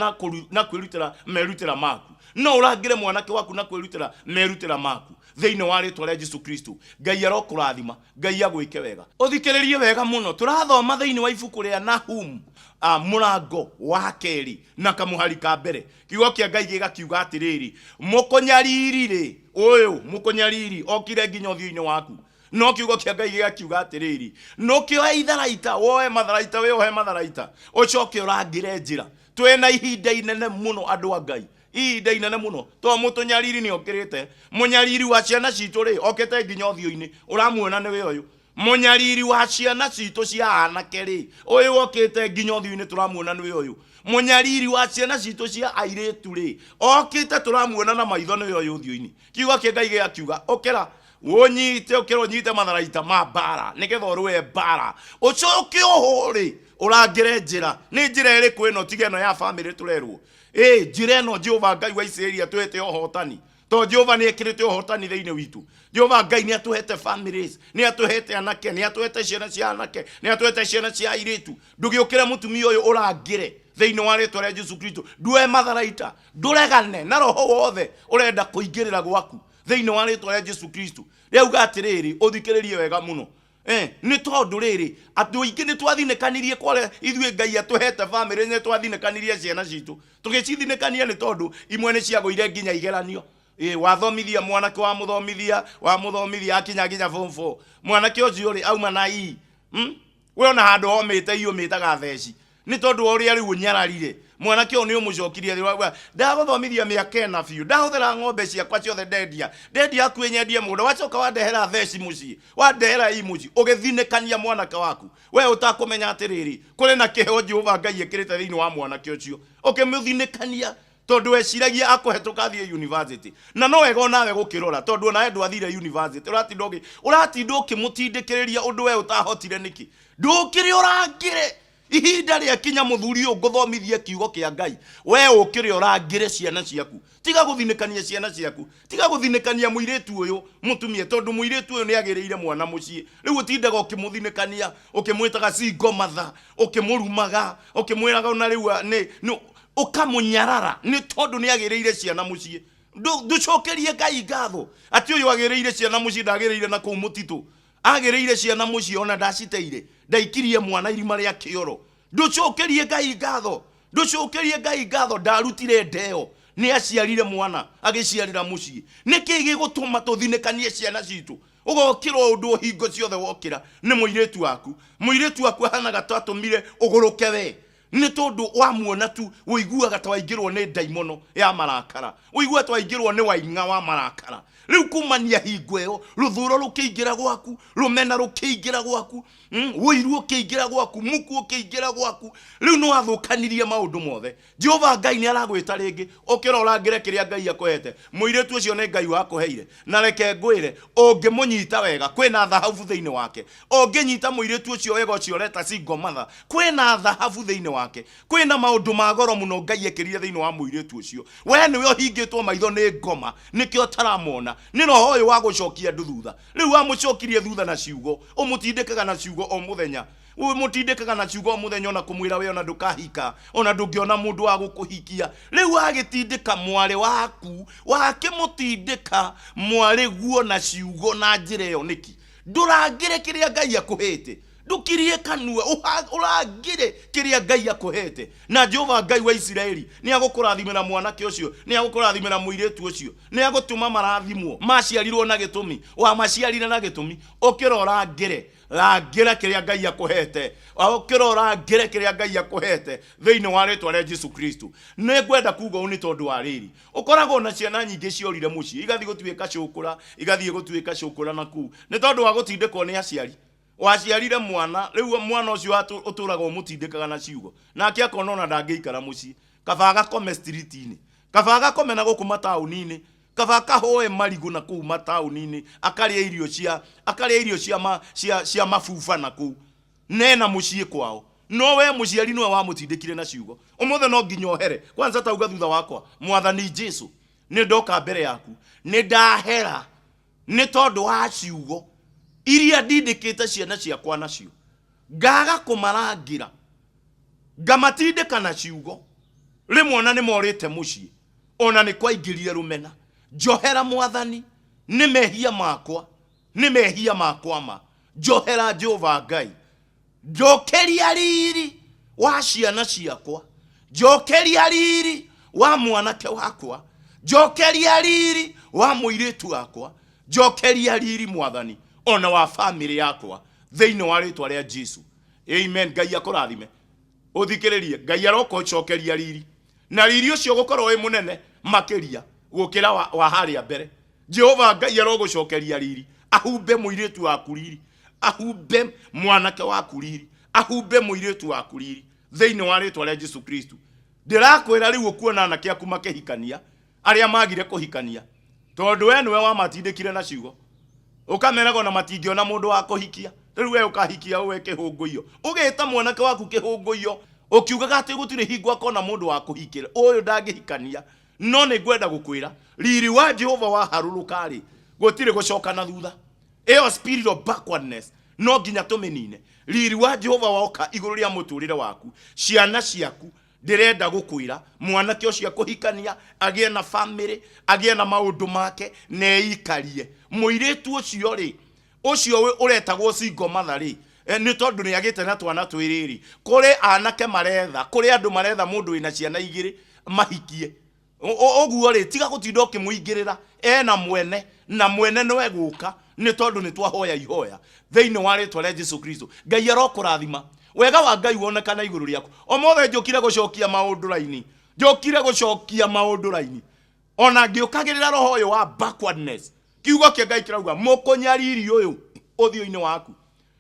na kwĩrutĩra merutĩra maku. No ũrangĩre mwanake waku na kwĩrutĩra merutĩra maku thĩinĩ wa rĩtwa rĩa Jesu Kristo. Ngai arokũrathima, Ngai agwĩke wega. Ũthikĩrĩrie wega mũno. Tũrathoma thĩinĩ wa ibuku rĩa Nahum, mũrango wa kerĩ na kamũhari ka mbere. Kiugo kĩa Ngai gĩgakiuga atĩrĩrĩ, mũkũnyariri rĩ, ũyũ mũkũnyariri okire nginya ũthiũ-inĩ waku. No kiugo kĩa Ngai gĩgakiuga atĩrĩrĩ, nũkĩoe itharaita, woe matharaita, wĩohe matharaita, ũcoke ũrangĩre njĩra. Twĩna ihinda inene mũno andũ a Ngai, ihinda inene mũno, tondũ mũtũnyariri nĩ okĩrĩte. Mũnyariri wa ciana citũ rĩ, okĩte nginya ũthiũ-inĩ, ũramuona nĩwe ũyũ. Mũnyariri wa ciana citũ cia anake rĩ, ũyũ wokĩte nginya ũthiũ-inĩ tũramuona nĩwe ũyũ. Mũnyariri wa ciana citũ cia airĩtu rĩ, okĩte tũramuona na maitho nĩwe ũyũ ũthiũ-inĩ. Kiugo kĩa Ngai gĩakiuga, ũkĩra ũnyite, ũkĩra ũnyite matharaita ma mbara nĩgetha ũrũe mbara, ũcoke ũhũre ũrangĩre njĩra. Nĩ njĩra ĩrĩkũ ĩno tiga ĩno ya bamĩrĩ tũrerwo? Ĩ njĩra ĩno Jehova Ngai wa Isiraeli atũhete ũhotani, tondũ Jehova nĩ ekĩrĩte ũhotani thĩinĩ witũ. Jehova Ngai nĩ atũhete families, nĩ atũhete anake, nĩ atũhete ciana cia anake, nĩ atũhete ciana cia airĩtu. Ndũgĩũkĩre mũtumia ũyũ ũrangĩre thĩinĩ wa rĩtwa rĩa Jesu Kristo, nduoe matharaita, ndũregane na roho wothe ũrenda kũingĩrĩra gwaku thĩinĩ wa rĩtwa rĩa Jesu Kristo. Rĩauga atĩrĩrĩ, ũthikĩrĩrie wega mũno. Nĩ tondũ rĩrĩ, andũ aingĩ nĩ twathinĩkanirie kware ithuĩ Ngai atũhete bamĩrĩ, nĩ twathinĩkanirie ciana citũ. Tũgĩcithinĩkania nĩ tondũ imwe nĩ ciagũire nginya igeranio. Wathomithia mwanake, wamũthomithia, wamũthomithia akinya nginya form 4. Mwanake ũcio rĩ, auma na E. We ona handũ homĩte iũmĩtaga theci. Nĩ tondũ wa ũrĩa rĩu ũnyararire. Mwanake ũyũ nĩ ũmũcokirie thĩ, wauga, ndagũthomithia mĩaka ĩna biũ, ndahũthĩra ng'ombe ciakwa ciothe ndendia, ndendia hakuhĩ nyendie mũgũnda, wacoka wandehera theci mũciĩ, wandehera ii mũciĩ, ũgĩthinĩkania mwanake waku. We ũtakũmenya atĩrĩrĩ, kũrĩ na kĩheo Jehova Ngai ekĩrĩte thĩinĩ wa mwanake ũcio. Ũkĩmũthinĩkania tondũ weciragia akũhetũka athiĩ university. Na no wega onawe gũkĩrora tondũ onawe ndwathire university. Ũratinda ũkĩmũtindĩkĩrĩria ũndũ we ũtahotire nĩkĩ? Ndũkĩre ũrangĩre ihinda rĩakinya mũthuri ũyũ ngũthomithie kiugo kĩa Ngai, we ũkĩre ũrangĩre ciana ciaku. Tiga gũthinĩkania ciana ciaku, tiga gũthinĩkania mũirĩtu ũyũ mũtumia, tondũ mũirĩtu ũyũ nĩ agĩrĩire mwana mũciĩ. Rĩu ũtindaga ũkĩmũthinĩkania, ũkĩmwĩtaga single mother, ũkĩmũrumaga, ũkĩmwĩraga ona rĩu nĩ ũkamũnyarara nĩ tondũ nĩ agĩrĩire ciana mũciĩ. Ndũcokerie Ngai ngatho atĩ ũyũ agĩrĩire ciana mũciĩ, ndagĩrĩire na kũu mũtitũ. Agĩrĩire ciana mũciĩ ona ndaciteire, ndaikirie mwana irima rĩa kĩoro. Ndũcokerie Ngai ngatho, ndũcokerie Ngai ngatho, ndarutire ndeo, nĩ aciarire mwana, agĩciarĩra mũciĩ. Nĩkĩ gĩgũtũma tũthinĩkanie ciana citũ? Ũgokĩra o ũndũ o hingo ciothe wokĩra nĩ mũirĩtu waku. Mũirĩtu waku ahanaga ta atũmire ũgũrũke we. Nĩ tondũ wamuona tu ũiguaga ta waingĩrwo nĩ ndaimono ya marakara, ũiguaga ta waingĩrwo nĩ waing'a wa marakara. Rĩu kumania hingo ĩyo rũthũro rũkĩingĩra gwaku, rũmena rũkĩingĩra gwaku, ũiru ũkĩingĩra gwaku, muku ũkĩingĩra gwaku, rĩu nĩ wathũkanirie maũndũ mothe. Jehova Ngai nĩ aragwĩta rĩngĩ, ũkĩra ũrangĩre kĩrĩa Ngai akũhete. Mũirĩtu ũcio nĩ Ngai wakũheire, na reke ngwĩre, ũngĩmũnyita wega, kwĩna thahabu thĩinĩ wake. Ũngĩnyita mũirĩtu ũcio wega, ũcio ũreta single mother, kwĩna thahabu thĩinĩ wake, kwĩna maũndũ ma goro mũno Ngai ekĩrire thĩinĩ wa mũirĩtu ũcio. We nĩwe ũhingĩtwo maitho nĩ ngoma, nĩkĩo ũtaramona. Nĩ roho ũyũ wa gũcokia andũ thutha. Rĩu wamũcokirie thutha na ciugo, ũmũtindĩkaga na ciugo o mũthenya. Ũmũtindĩkaga na ciugo o mũthenya, ona kũmwĩra we ona ndũkahika, ona ndũngĩona mũndũ wa gũkũhikia. Rĩu wagĩtindĩka mwarĩ waku, wakĩmũtindĩka mwarĩ guo na ciugo na njĩra ĩyo nĩkĩ? Ndũrangĩre kĩrĩa Ngai akũhete. Ndũkirie kanua, ũrangĩre kĩrĩa Ngai akũhete. Na Jehova Ngai wa Isiraeli nĩ agũkũrathimĩra mwanake ũcio, nĩ agũkũrathimĩra mũirĩtu ũcio, nĩ agũtũma marathimwo. Maciarirwo na gĩtũmi, wamaciarire na gĩtũmi. Ũkĩra ũrangĩre, rangĩra kĩrĩa Ngai akũhete. Ũkĩra ũrangĩre kĩrĩa Ngai akũhete thĩinĩ wa rĩtwa rĩa Jesu Kristo. Nĩ ngwenda kuga ũũ nĩ tondũ wa rĩrĩ, ũkoragwo na ciana nyingĩ ciorire mũciĩ, igathiĩ gũtuĩka cũkũra, igathiĩ gũtuĩka cũkũra na kũu nĩ tondũ wa gũtindĩkwo nĩ aciari. Waciarire mwana, rĩu mwana ũcio ũtũraga ũmũtindĩkaga na ciugo, nake akona ona ndangĩikara mũciĩ, kaba agakome street-inĩ, kaba agakome na gũkũ mataũni-inĩ, kaba akahoe marigũ na kũu mataũni-inĩ, akarĩa irio cia, akarĩa irio cia ma, cia, cia mabuba na kũu, nena mũciĩ kwao. No we mũciari nĩwe wamũtindĩkire na ciugo. Ũmũthĩ no nginya ohere. Kwanza tauga thutha wakwa, Mwathani Jesu, nĩ ndoka mbere yaku, nĩ ndahera nĩ tondũ wa ciugo iria ndindĩkĩte ciana ciakwa nacio, ngaga kũmarangĩra, ngamatindĩka na ciugo, rĩmwe ona nĩ morĩte mũciĩ, ona nĩ kwaingĩrire rũmena. Njohera Mwathani, nĩ mehia makwa, nĩ mehia makwa ma. Njohera Jehova Ngai, njokeria riri wa ciana ciakwa, njokeria riri wa mwanake wakwa, njokeria riri wa mũirĩtu wakwa, njokeria riri Mwathani ona wa famĩlĩ yakwa thĩinĩ wa rĩtwa rĩa Jesu. Amen. Ngai akũrathime. Ũthikĩrĩrie, Ngai aroka ũcokeria riri, na riri ũcio ũgũkorwo wĩ mũnene makĩria gũkĩra wa harĩa mbere. Jehova Ngai arogũcokeria riri, ahumbe mũirĩtu waku riri, Ahumbe mwanake waku riri, ahumbe mũirĩtu waku riri thĩinĩ wa rĩtwa rĩa Jesu Kristo. Ndĩrakwĩra rĩu ũkuona anake aku makĩhikania arĩa magire kũhikania, tondũ we nĩwe wamatindĩkire na ciugo, ũkameraga ona matingĩona mũndũ wa kũhikia. Rĩu we ũkahikia ũwe kĩhũngũiyo, ũgĩta mwanake waku kĩhũngũiyo, ũkiugaga atĩ gũtirĩ hingo akona mũndũ wa kũhikĩra, ũyũ ndangĩhikania. No nĩ ngwenda gũkwĩra riri wa Jehova waharũrũka rĩ, gũtirĩ gũcoka na thutha. Ĩyo spirit of backwardness no nginya tũmĩnine. Riri wa Jehova woka igũrũ rĩa mũtũrĩre waku, ciana ciaku, ndĩrenda gũkwĩra mwanake ũcio akũhikania agĩe na famĩlĩ, agĩe na maũndũ make na eikarie. Mũirĩtu ũcio rĩ, ũcio ũretagwo single mother rĩ, nĩ tondũ nĩ agĩte na twana twĩrĩ rĩ, kũrĩ anake maretha, kũrĩ andũ maretha mũndũ wĩna ciana igĩrĩ mahikie. Ũguo rĩ, tiga gũtinda ũkĩmũingĩrĩra, ena mwene na mwene no egũka, nĩ tondũ nĩ twahoya ihoya thĩinĩ wa rĩtwa rĩa Jesu Kristo. Ngai arokũrathima, wega wa Ngai wonekana igũrũ rĩaku. Ũmũthĩ njũkire gũcokia maũndũ raini, njũkire gũcokia maũndũ raini, ona ngĩũkagĩrĩra roho ũyũ wa backwardness. Kiugo kĩa Ngai kĩrauga mũkũnyariri ũyũ ũthiũ-inĩ waku,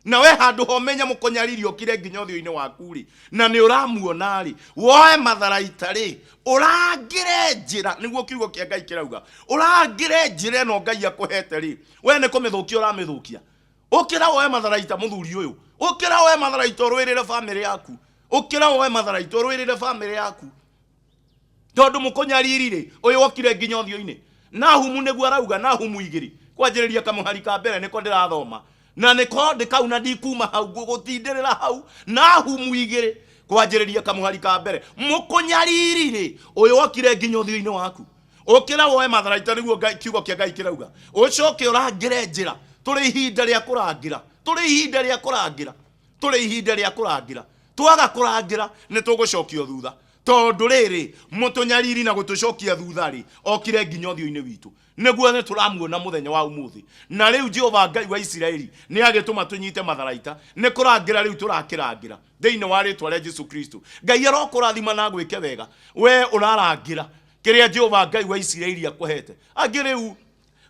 na we handũ ho menye mũkũnyariri ũkire nginya ũthiũ-inĩ waku rĩ, na nĩ ũramuona rĩ, woe matharaita rĩ, ũrangĩre njĩra. Nĩguo kiugo kĩa Ngai kĩrauga, ũrangĩre njĩra ĩno Ngai akũhete rĩ, we nĩ kũmĩthũkia ũramĩthũkia. Ũkĩra woe matharaita mũthuri ũyũ, ũkĩra woe matharaita ũrũĩrĩre bamĩrĩ yaku, ũkĩra woe matharaita ũrũĩrĩre bamĩrĩ yaku, tondũ mũkũnyariri rĩ, ũyũ okire nginya ũthiũ-inĩ. Nahumu nĩguo arauga, Nahumu igĩrĩ kwanjĩrĩria kamũhari ka mbere nĩko ndĩrathoma, na nĩko ndĩ na ndikuma hau, ngũgũtindĩrĩra hau. Nahumu igĩrĩ kwanjĩrĩria kamũhari ka mbere, mũkũnyariri rĩ, ũyũ okire nginya ũthiũ-inĩ waku, ũkĩra woe matharaita, nĩguo kiugo kĩa Ngai kĩrauga, ũcoke ũrangĩre njĩra. Tũrĩ ihinda rĩa kũrangĩra, tũrĩ ihinda rĩa kũrangĩra, tũrĩ ihinda rĩa kũrangĩra. Twaga kũrangĩra nĩ tũgũcokio thutha, tondũ rĩrĩ mũtũnyariri na gũtũcokia thutha rĩ, okire nginya ũthiũ-inĩ witũ, nĩguo nĩ tũramuona mũthenya wa ũmũthĩ. Na rĩu Jehova Ngai wa Isiraeli nĩ agĩtũma tũnyite matharaita, nĩ kũrangĩra rĩu tũrakĩrangĩra thĩinĩ wa rĩtwa rĩa Jesu Kristo. Ngai arokũrathima na agwĩke wega, we ũrarangĩra kĩrĩa Jehova Ngai wa Isiraeli akũhete. Angĩ rĩu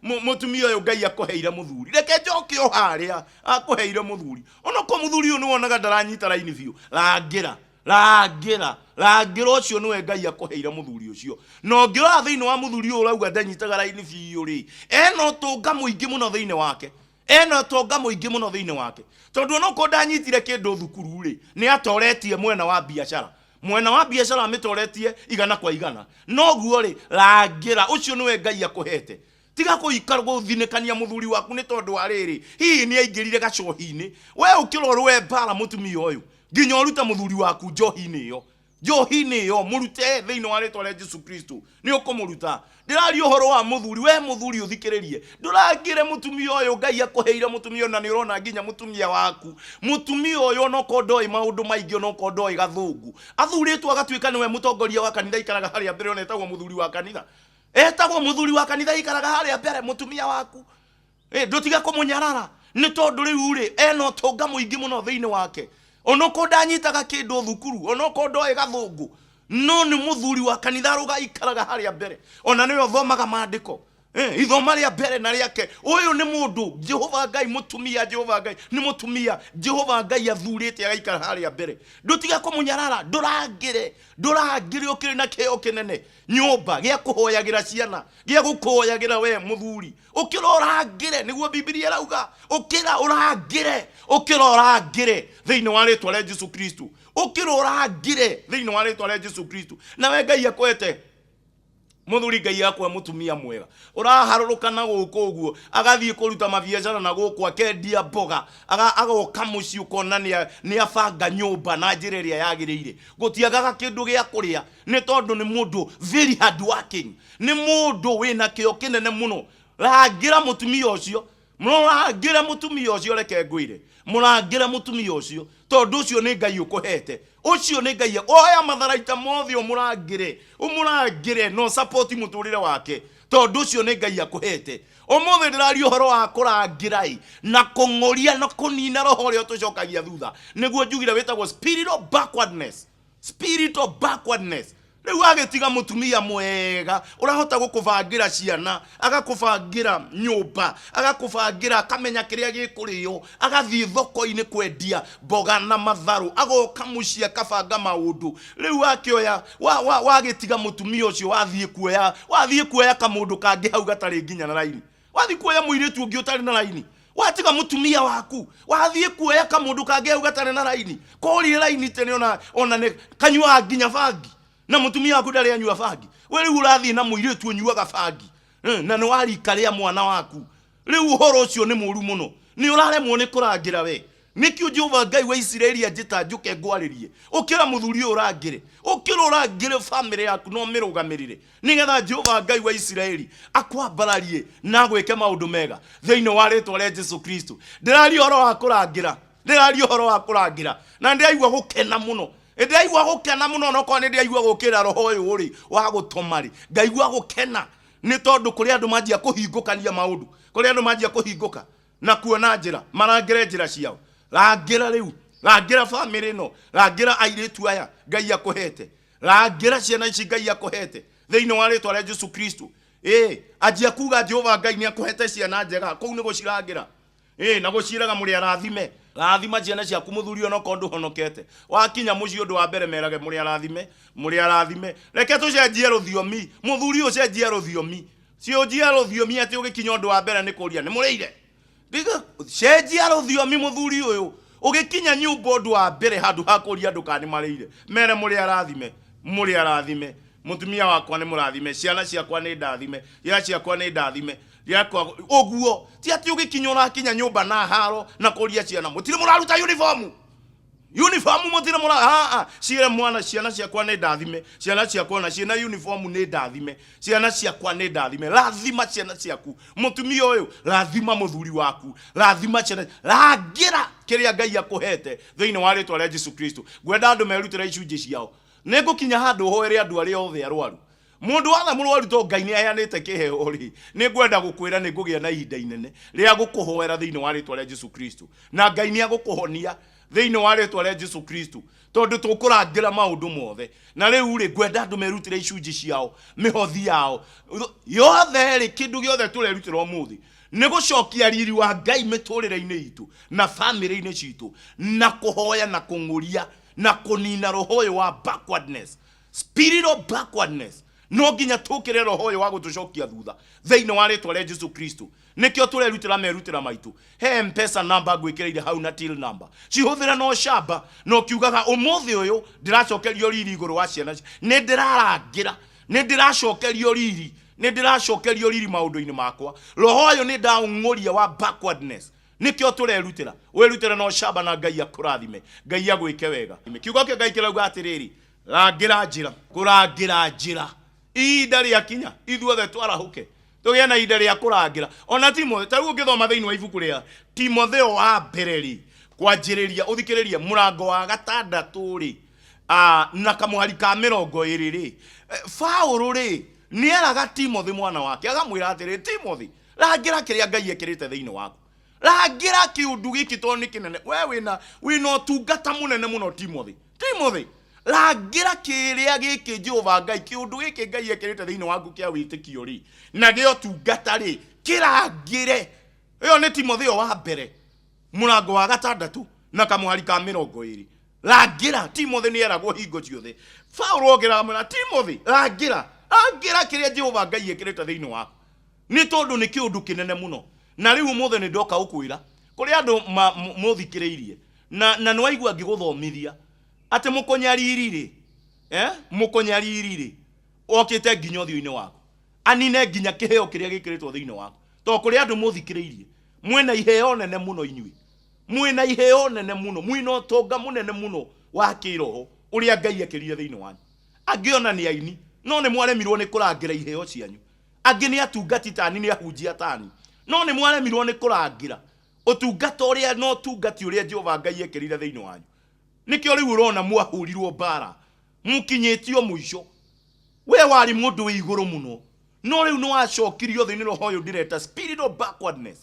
mũtumia ũyũ Ngai akũheire mũthuri, reke njoke o harĩa akũheire mũthuri, onokorwo mũthuri ũyũ nĩwonaga ndaranyita raini biũ, rangĩra, rangĩra, rangĩra, ũcio nĩwe Ngai akũheire mũthuri ũcio. Na ũngĩrora thĩinĩ wa mũthuri ũyũ ũrauga ndanyitaga raini biũ rĩ, ena ũtonga mũingĩ mũno thĩinĩ wake, ena ũtonga mũingĩ mũno thĩinĩ wake, tondũ onokorwo ndanyitire kĩndũ thukuru rĩ, nĩ atoretie mwena wa biacara, mwena wa biacara amĩtoretie 100 kwa 100. Noguo rĩ, rangĩra, ũcio nĩwe Ngai akũhete. Tiga kũikara gũthinĩkania mũthuri waku nĩ tondũ wa rĩrĩ, hihi nĩ aingĩrire gacohi-inĩ. We ũkĩra ũrũe mbara mũtumia ũyũ nginya ũrute mũthuri waku njohi-inĩ ĩyo, njohi-inĩ ĩyo mũrute thĩinĩ wa rĩtwa rĩa Jesu Kristo. Nĩ ũkũmũruta. Ndĩraria ũhoro wa mũthuri, we mũthuri ũthikĩrĩrie, ndũrangĩre mũtumia ũyũ Ngai akũheire mũtumia ũyũ, na nĩ ũrona nginya mũtumia waku, mũtumia ũyũ onokorwo ndoĩ maũndũ maingĩ, onokorwo ndoĩ gathũngũ, athurĩtwo agatuĩka nĩwe mũtongoria wa kanitha, aikaraga harĩa mbere, ona etagwo mũthuri wa kanitha, etagwo mũthuri wa kanitha, aikaraga harĩa mbere. Mũtumia waku ndũtige kũmũnyarara, nĩ tondũ rĩu rĩ, ena ũtonga mũingĩ mũno thĩinĩ wake. Onokorwo ndanyitaga kĩndũ thukuru, onokorwo ndoĩ gathũngũ, no nĩ mũthuri wa kanitha, arũga aikaraga harĩa mbere, ona nĩwe ũthomaga maandĩko, ithoma rĩa mbere na rĩake. Ũyũ nĩ mũndũ Jehova Ngai, mũtumia Jehova Ngai, nĩ mũtumia Jehova Ngai athurĩte agaikara harĩa mbere. Ndũtige kũmũnyarara, ndũrangĩre, ndũrangĩre ũkĩrĩ na kĩheo kĩnene nyũmba gĩa kũhoyagĩra ciana, gĩa gũkũhoyagĩra we mũthuri. Ũkĩra ũrangĩre, nĩguo Bibilia ĩrauga, ũkĩra ũrangĩre, ũkĩra ũrangĩre thĩinĩ wa rĩtwa rĩa Jesu Kristo, ũkĩra ũrangĩre thĩinĩ wa rĩtwa rĩa Jesu Kristo. Nawe Ngai akwete mũthuri, Ngai akwe mũtumia mwega, ũraharũrũka na gũkũ ũguo, agathiĩ kũruta mabiacara na gũkũ, akendia mboga, agoka mũciĩ ũkona nĩ abanga nyũmba na njĩra ĩrĩa yagĩrĩire, gũtiagaga kĩndũ gĩa kũrĩa, nĩ tondũ nĩ mũndũ very hard working, nĩ mũndũ wĩna kĩo kĩnene mũno. Rangĩra mũtumia ũcio, mũrangĩre mũtumia ũcio, reke ngwĩre, mũrangĩre mũtumia ũcio, tondũ ũcio nĩ Ngai ũkũhete, ũcio nĩ Ngai. Oya matharaita mothe ũmũrangĩre, ũmũrangĩre na ũsapoti mũtũrĩre wake, tondũ ũcio nĩ Ngai akũhete. Ũmũthĩ ndĩraria ũhoro wa kũrangĩra ĩ, na kũng'ũria na kũnina roho ũrĩa ũtũcokagia thutha, nĩguo njugire wĩtagwo spirit of backwardness, spirit of backwardness. Rĩu wagĩtiga mũtumia mwega ũrahota gũkũbangĩra ciana, agakũbangĩra nyũmba, agakũbangĩra, akamenya kĩrĩa gĩkũrĩo, agathiĩ thoko-inĩ kwendia mboga na matharũ, agoka mũciĩ akabanga maũndũ. Rĩu wakĩoya, wagĩtiga mũtumia ũcio wathiĩ kuoya, wathiĩ kuoya kamũndũ kangĩ hau gatarĩ nginya na raini. Wathiĩ kuoya mũirĩtu ũngĩ ũtarĩ na raini. Watiga mũtumia waku, wathiĩ kuoya kamũndũ kangĩ hau gatarĩ na raini. Korire raini tene ona nĩ kanyuaga nginya bangi. Na mũtumia waku ndarĩ anyua bangi. We rĩu ũrathiĩ na mũirĩtu ũnyuaga bangi. Na nĩ wa rika rĩa mwana waku. Rĩu ũhoro ũcio nĩ mũru mũno. Nĩ ũraremwo nĩ kũrangĩra we. Nĩkĩo Jehova Ngai wa Isiraeli anjĩta njũke ngwarĩrie. Ũkĩra mũthuri ũyũ ũrangĩre. Ũkĩra ũrangĩre famĩlĩ yaku na ũmĩrũgamĩrĩre. Nĩgetha Jehova Ngai wa Isiraeli akwambararie na agwĩke maũndũ mega thĩinĩ wa rĩtwa rĩa Jesu Kristo. Ndĩraria ũhoro wa kũrangĩra. Ndĩraria ũhoro wa kũrangĩra. Na ndĩraigua gũkena mũno. Ndĩraigua gũkena mũno onokorwo nĩ ndĩraigua gũkĩra roho ũyũ rĩ wa gũtoma rĩ. Ngaigua gũkena nĩ tondũ kũrĩ andũ manjia kũhingũkania maũndũ. Kũrĩ andũ manjia kũhingũka na kuona njĩra, marangĩre njĩra ciao. Rangĩra rĩu, rangĩra bamĩrĩ ĩno, rangĩra airĩtu aya Ngai akũhete, rangĩra ciana ici Ngai akũhete thĩinĩ wa rĩtwa rĩa Jesu Kristo. Ĩĩ, anjia kuga Jehova Ngai nĩ akũhete ciana njega, kũu nĩ gũcirangĩra. Ĩĩ, na gũciĩraga mũrĩ arathime. Rathima ciana ciaku mũthuri onokorwo ndũhonokete. Wakinya mũciĩ ũndũ wa mbere merage mũrĩ arathime, mũrĩ arathime. Reke tũcenjie rũthiomi, mũthuri ũcenjie rũthiomi. Cenjia rũthiomi atĩ ũgĩkinya ũndũ wa mbere nĩ kũria nĩ mũrĩire. Ndiga, cenjia rũthiomi mũthuri ũyũ. Ũgĩkinya nyũmba ũndũ wa mbere handũ ha kũria andũ kana nĩ marĩire. Mere mũrĩ arathime, mũrĩ arathime. Mũtumia wakwa nĩ mũrathime, ciana ciakwa nĩ ndathime, ciana ciakwa nĩ ndathime. Yakwa ũguo ti atĩ ũgĩkinya ũrakinya nyũmba na haro na kũria ciana mũtirĩ mũraruta uniform. Uniform mũtirĩ mũra ha ciĩre mwana ciana ciakwa nĩ ndathime, ciana ciakwa na ciĩna uniform nĩ ndathime, ciana ciakwa nĩ ndathime. Rathima ciana ciaku mũtumia ũyũ, rathima mũthuri waku, rathima ciana, rangĩra kĩrĩa Ngai akũhete thĩinĩ wa rĩtwa rĩa Jesu Kristo. Ngwenda andũ merutĩre icunjĩ ciao. Nĩ ngũkinya handũ hoere andũ arĩa othe arwaru. Mũndũ wothe mũrwaru to Ngai nĩ aheanĩte kĩheo rĩ, nĩ ngwenda gũkwĩra nĩ ngũgĩa na ihinda inene rĩa gũkũhoera thĩinĩ wa rĩtwa rĩa Jesu Kristo. Na Ngai nĩ agũkũhonia thĩinĩ wa rĩtwa rĩa Jesu Kristo, tondũ tũkũrangĩra maũndũ mothe. Na rĩu rĩ, ngwenda andũ merutĩre icunjĩ ciao, mĩhothi yao yothe rĩ, kĩndũ gĩothe tũrerutĩra ũmũthĩ nĩ gũcokia riri wa Ngai mĩtũrĩre-inĩ itũ na bamĩrĩ-inĩ citũ, na kũhoya na kũng'ũria na kũnina roho ũyũ wa backwardness, spirit of backwardness. No nginya tũkĩre roho ũyũ wa gũtũcokia thutha thĩinĩ wa rĩtwa rĩa Jesu Kristo. Nĩkĩo tũrerutĩra merutĩra maitũ. He M-Pesa namba ngwĩkĩrĩire hau na till number, cihũthĩre na ũcamba na ũkiugaga ũmũthĩ ũyũ ndĩracokerio riri igũrũ wa ciana, nĩ ndĩrarangĩra, nĩ ndĩracokerio riri, nĩ ndĩracokerio riri maũndũ-inĩ makwa. Roho ũyũ nĩ ndaũng'ũria wa backwardness. Nĩkĩo tũrerutĩra. Wĩrutĩre na ũcamba na Ngai akũrathime, Ngai agwĩke wega. Kiugo kĩa Ngai kĩrauga atĩrĩrĩ, rangĩra njĩra, kũrangĩra njĩra. Ihinda rĩakinya ithuothe twarahũke tũgĩe na ihinda rĩa kũrangĩra. Ona Timotheo, ta rĩu ũngĩthoma thĩinĩ wa ibuku rĩa Timotheo wa mbere rĩ, kwanjĩrĩria ũthikĩrĩrie mũrango wa gatandatũ rĩ, na kamũhari ka mĩrongo ĩrĩ rĩ, Paũlũ rĩ nĩeraga Timothy mwana wake akamwĩra atĩrĩ, Timothy, rangĩra kĩrĩa Ngai ekĩrĩte thĩinĩ waku. Rangĩra kĩũndũ gĩkĩ tondũ nĩ kĩnene. We wĩna ũtungata mũnene mũno Timothy. Timothy, rangĩra kĩrĩa gĩkĩ Jehova Ngai, kĩũndũ gĩkĩ Ngai ekĩrĩte thĩinĩ waku kĩa wĩtĩkio rĩ, na gĩa ũtungata rĩ, kĩrangĩre. Ĩyo nĩ Timotheo wa mbere mũrango wa gatandatũ na kamũhari ka mĩrongo ĩrĩ. Rangĩra. Timothy nĩ eragwo hingo ciothe. Paũlũ okĩra akamwĩra Timothy, rangĩra, rangĩra kĩrĩa Jehova Ngai ekĩrĩte thĩinĩ waku, nĩ tondũ nĩ kĩũndũ kĩnene mũno. Na rĩu ũmũthĩ nĩ ndoka gũkwĩra kũrĩ andũ mũthikĩrĩirie na nĩ waigua ngĩgũthomithia atĩ mũkũnyariri rĩ, mũkũnyariri rĩ, okĩte nginya ũthiũ-inĩ waku, anine nginya kĩheo kĩrĩa gĩkĩrĩtwo thĩinĩ waku. Tondũ kũrĩ andũ mũthikĩrĩirie mwĩna iheo nene mũno, inyuĩ mwĩna iheo nene mũno, mwĩna ũtonga mũnene mũno wa kĩroho ũrĩa Ngai ekĩrire thĩinĩ wanyu. Angĩ ona nĩ aini, no nĩ mwaremirwo nĩ kũrangĩra iheo cianyu. Angĩ nĩ atungati tani, nĩ ahunjia tani, no nĩ mwaremirwo nĩ kũrangĩra ũtungata ũrĩa na ũtungati ũrĩa Jehova Ngai ekĩrire thĩinĩ wanyu. Nĩkĩo rĩu ũrona mwahũrirwo mbara, mũkinyĩtio mũico. We warĩ mũndũ wĩ igũrũ mũno, no rĩu nĩ wacokirio thĩ nĩ roho ũyũ ndĩreta spirit of backwardness.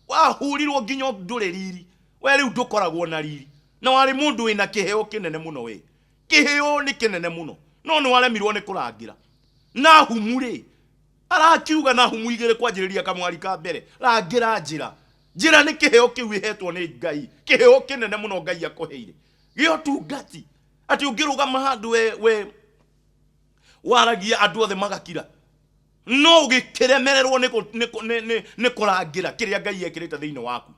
Wahurirwo nginya ndũrĩ riri. We rĩu ndũkoragwo na riri. Na warĩ mũndũ wĩna kĩheo kĩnene mũno we. Kĩheo nĩ kĩnene mũno. No nĩ waremirwo nĩ kũrangĩra. Nahumu rĩ, arakiuga Nahumu igĩrĩ kwanjĩrĩria kamwari ka mbere, rangĩra njĩra. Njĩra nĩ kĩheo kĩu ĩhetwo nĩ Ngai, kĩheo kĩnene mũno Ngai akũheire gĩa ũtungati, atĩ ũngĩrũgama handũ we waragia andũ othe magakira, no ũgĩkĩremererwo nĩ kũrangĩra kĩrĩa Ngai ekĩrĩte thĩinĩ waku,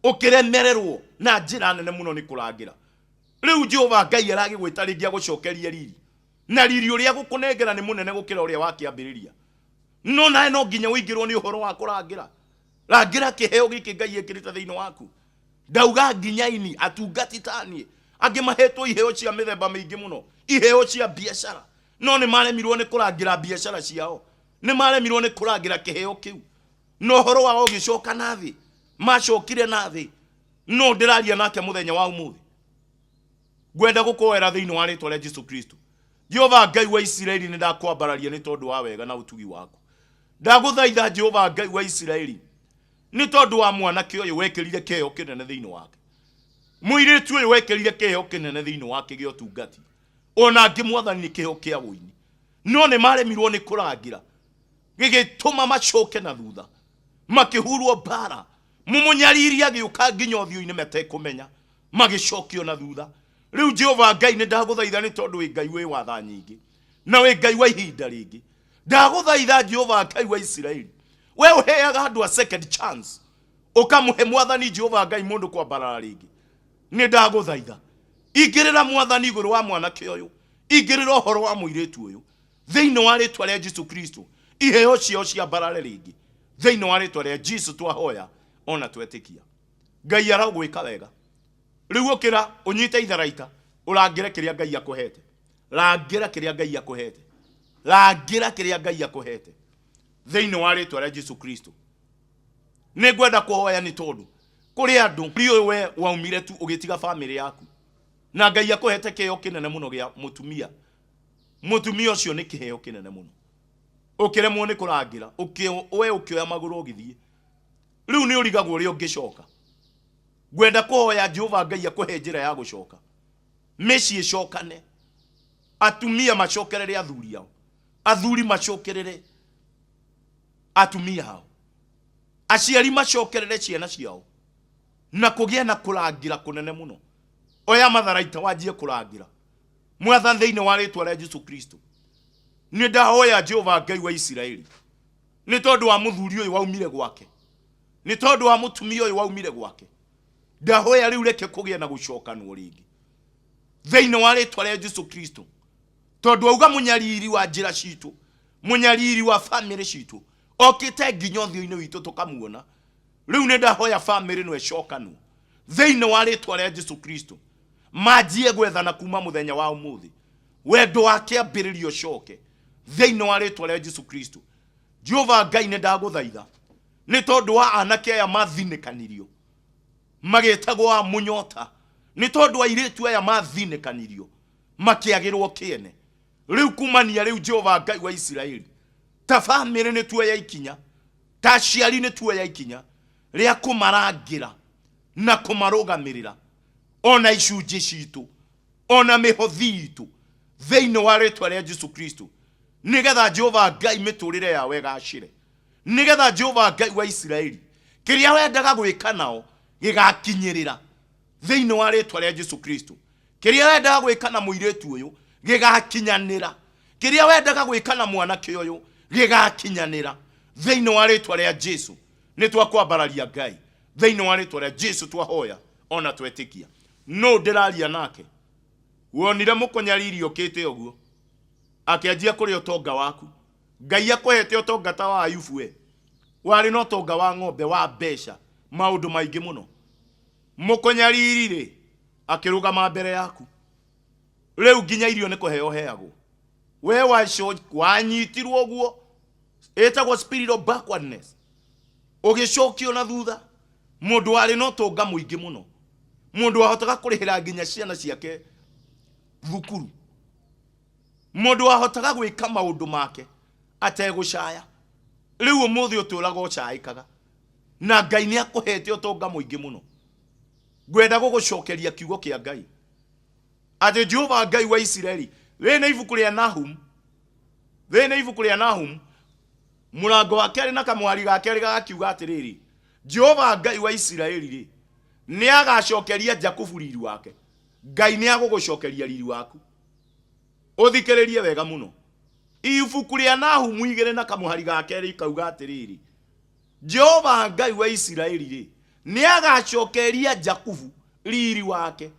ũkĩremererwo na njĩra nene mũno nĩ kũrangĩra. Rĩu Jehova Ngai aragĩgwĩta rĩngĩ agũcokerie riri, na riri ũrĩa agũkũnengera nĩ mũnene gũkĩra ũrĩa wakĩambĩrĩria. No nawe no nginya ũingĩrwo nĩ ũhoro wa kũrangĩra. Rangĩra kĩheo gĩkĩ Ngai ekĩrĩte thĩinĩ waku. Ndauga nginya ini atungati ta niĩ, angĩ mahetwo iheo cia mĩthemba mĩingĩ mũno, iheo cia biacara, no nĩ maremirwo nĩ kũrangĩra biacara ciao, nĩ maremirwo nĩ kũrangĩra kĩheo kĩu, na ũhoro wao ũgĩcoka na thĩ, macokire na thĩ. No ndĩraria nake mũthenya wa ũmũthĩ, ngwenda gũkũhoera thĩinĩ wa rĩtwa rĩa Jesu Kristo. Jehova Ngai wa Isiraeli, nĩ ndakwambararia nĩ tondũ wa wega na ũtugi waku. Ndagũthaitha Jehova Ngai wa Isiraeli, nĩ tondũ wa mwanake ũyũ wekĩrire kĩheo kĩnene thĩinĩ wake, mũirĩtu ũyũ wekĩrire kĩheo kĩnene thĩinĩ wake gĩa ũtungati, ona angĩ mwathani nĩ kĩheo kĩa ũini, no nĩ maremirwo nĩ kũrangĩra, gĩgĩtũma macoke na thutha, makĩhurwo mbara, mũmũnyariri agĩũka nginya ũthiũ-inĩ metekũmenya, magĩcokio na thutha. Rĩu Jehova Ngai, nĩ ndagũthaitha nĩ tondũ wĩ Ngai wĩ watha nyingĩ na wĩ Ngai wa ihinda rĩngĩ. Ndagũthaitha Jehova Ngai wa Isiraeli, we ũheaga andũ a second chance, ũkamũhe mwathani Jehova Ngai mũndũ kwambarara rĩngĩ. Nĩ ndagũthaitha ingĩrĩra mwathani igũrũ wa mwanake ũyũ, ingĩrĩra ũhoro wa mũirĩtu ũyũ thĩinĩ wa rĩtwa rĩa Jesu Kristo, iheo ciao ciambarare rĩngĩ thĩinĩ wa rĩtwa rĩa Jesu twahoya ona twetĩkia. Ngai aragwĩka wega. Rĩu ũkĩra ũnyite itharaita, ũrangĩre kĩrĩa Ngai akũhete. Rangĩra kĩrĩa Ngai akũhete. Rangĩra kĩrĩa Ngai akũhete thĩinĩ wa rĩtwa rĩa Jesu Kristo. Nĩ ngwenda kũhoya nĩ tondũ kũrĩ andũ riũĩ we waumire tu ũgĩtiga famĩlĩ yaku, na Ngai akũhete kĩheo kĩnene mũno gĩa mũtumia. Mũtumia ũcio nĩ kĩheo kĩnene mũno, ũkĩremwo nĩ kũrangĩra, we ũkĩoya magũrũ ũgĩthiĩ. Rĩu nĩ ũrigagwo ũrĩa ũngĩcoka. Ngwenda kũhoya Jehova Ngai akũhe njĩra ya gũcoka, mĩciĩ ĩcokane, atumia macokerere athuri ao, athuri macokerere atumia ao, aciari macokerere ciana ciao, na kũgĩe na kũrangĩra kũnene mũno. Oya matharaita wanjie kũrangĩra mwathani thĩinĩ wa rĩtwa rĩa Jesu Kristo. Nĩ ndahoya Jehova Ngai wa Isiraeli, nĩ tondũ wa mũthuri ũyũ waumire gwake, nĩ tondũ wa mũtumia ũyũ waumire gwake, ndahoya rĩu reke kũgĩe na gũcokanwo rĩngĩ thĩinĩ wa rĩtwa rĩa Jesu Kristo, tondũ auga mũnyariri wa njĩra citũ, mũnyariri wa famĩlĩ citũ okĩte nginya ũthiũ-inĩ witũ tũkamuona. Rĩu nĩ ndahoya famĩlĩ no ĩcokanwo thĩinĩ wa rĩtwa rĩa Jesu Kristo, manjie gwethana kuma mũthenya wa ũmũthĩ, wendo wa kĩambĩrĩria ũcoke thĩinĩ wa rĩtwa rĩa Jesu Kristo. Jehova Ngai, nĩ ndagũthaitha nĩ tondũ wa anake aya mathinĩkanirio magĩtagwo a mũnyota, nĩ tondũ airĩtu aya mathinĩkanirio makĩagĩrwo kĩene. Rĩu kumania rĩu Jehova Ngai wa Isiraeli, ta famĩlĩ nĩ tuoya ikinya, ta aciari nĩ tuoya ikinya rĩa kũmarangĩra na kũmarũgamĩrĩra ona icunjĩ citũ ona mĩhothi itũ thĩinĩ wa rĩtwa rĩa Jesu Kristo, nĩgetha Jehova Ngai mĩtũrĩre yao ĩgacĩre, nĩgetha Jehova Ngai wa Isiraeli kĩrĩa wendaga gwĩka nao gĩgakinyĩrĩra thĩinĩ wa rĩtwa rĩa Jesu Kristo. Kĩrĩa wendaga gwĩka na mũirĩtu ũyũ gĩgakinyanĩra, kĩrĩa wendaga gwĩka na mwanake ũyũ gĩgakinyanĩra thĩinĩ wa rĩtwa rĩa Jesu. Nĩ twakwambararia Ngai thĩinĩ wa rĩtwa rĩa Jesu, twahoya ona twetĩkia. No ndĩraria nake, wonire mũkũnyariri ũkĩte ũguo akĩanjia kũrĩa ũtonga waku. Ngai akũhete ũtonga ta wa Ayubu, we warĩ na ũtonga wa ng'ombe, wa mbeca, maũndũ maingĩ mũno. Mũkũnyariri rĩ akĩrũgama mbere yaku, rĩu nginya irio nĩ kũheo heagwo. We wanyitirwo ũguo, ĩtagwo spirit of backwardness, ũgĩcokio na thutha. Mũndũ warĩ na ũtonga mũingĩ mũno, mũndũ wahotaga kũrĩhĩra nginya ciana ciake thukuru, mũndũ wahotaga gwĩka maũndũ make ategũcaya, rĩu ũmũthĩ ũtũraga ũcaĩkaga, na Ngai nĩ akũhete ũtonga mũingĩ mũno. Ngwenda gũgũcokeria kiugo kĩa Ngai atĩ Jehova Ngai wa Isiraeli, Rĩrĩ nĩ ibuku rĩa Nahum, rĩrĩ nĩ ibuku rĩa Nahum mũrango wa kerĩ na kamũhari ga kerĩ gagakiuga atĩrĩrĩ, Jehova Ngai wa Isiraeli rĩ, nĩ agacokeria Jakubu riri wake. Ngai nĩ agũgũcokeria riri waku. Ũthikĩrĩrie wega mũno. Ibuku rĩa Nahumu 2 na kamũhari ga kerĩ ikauga atĩrĩrĩ, Jehova Ngai wa Isiraeli rĩ, nĩ agacokeria Jakubu riri wake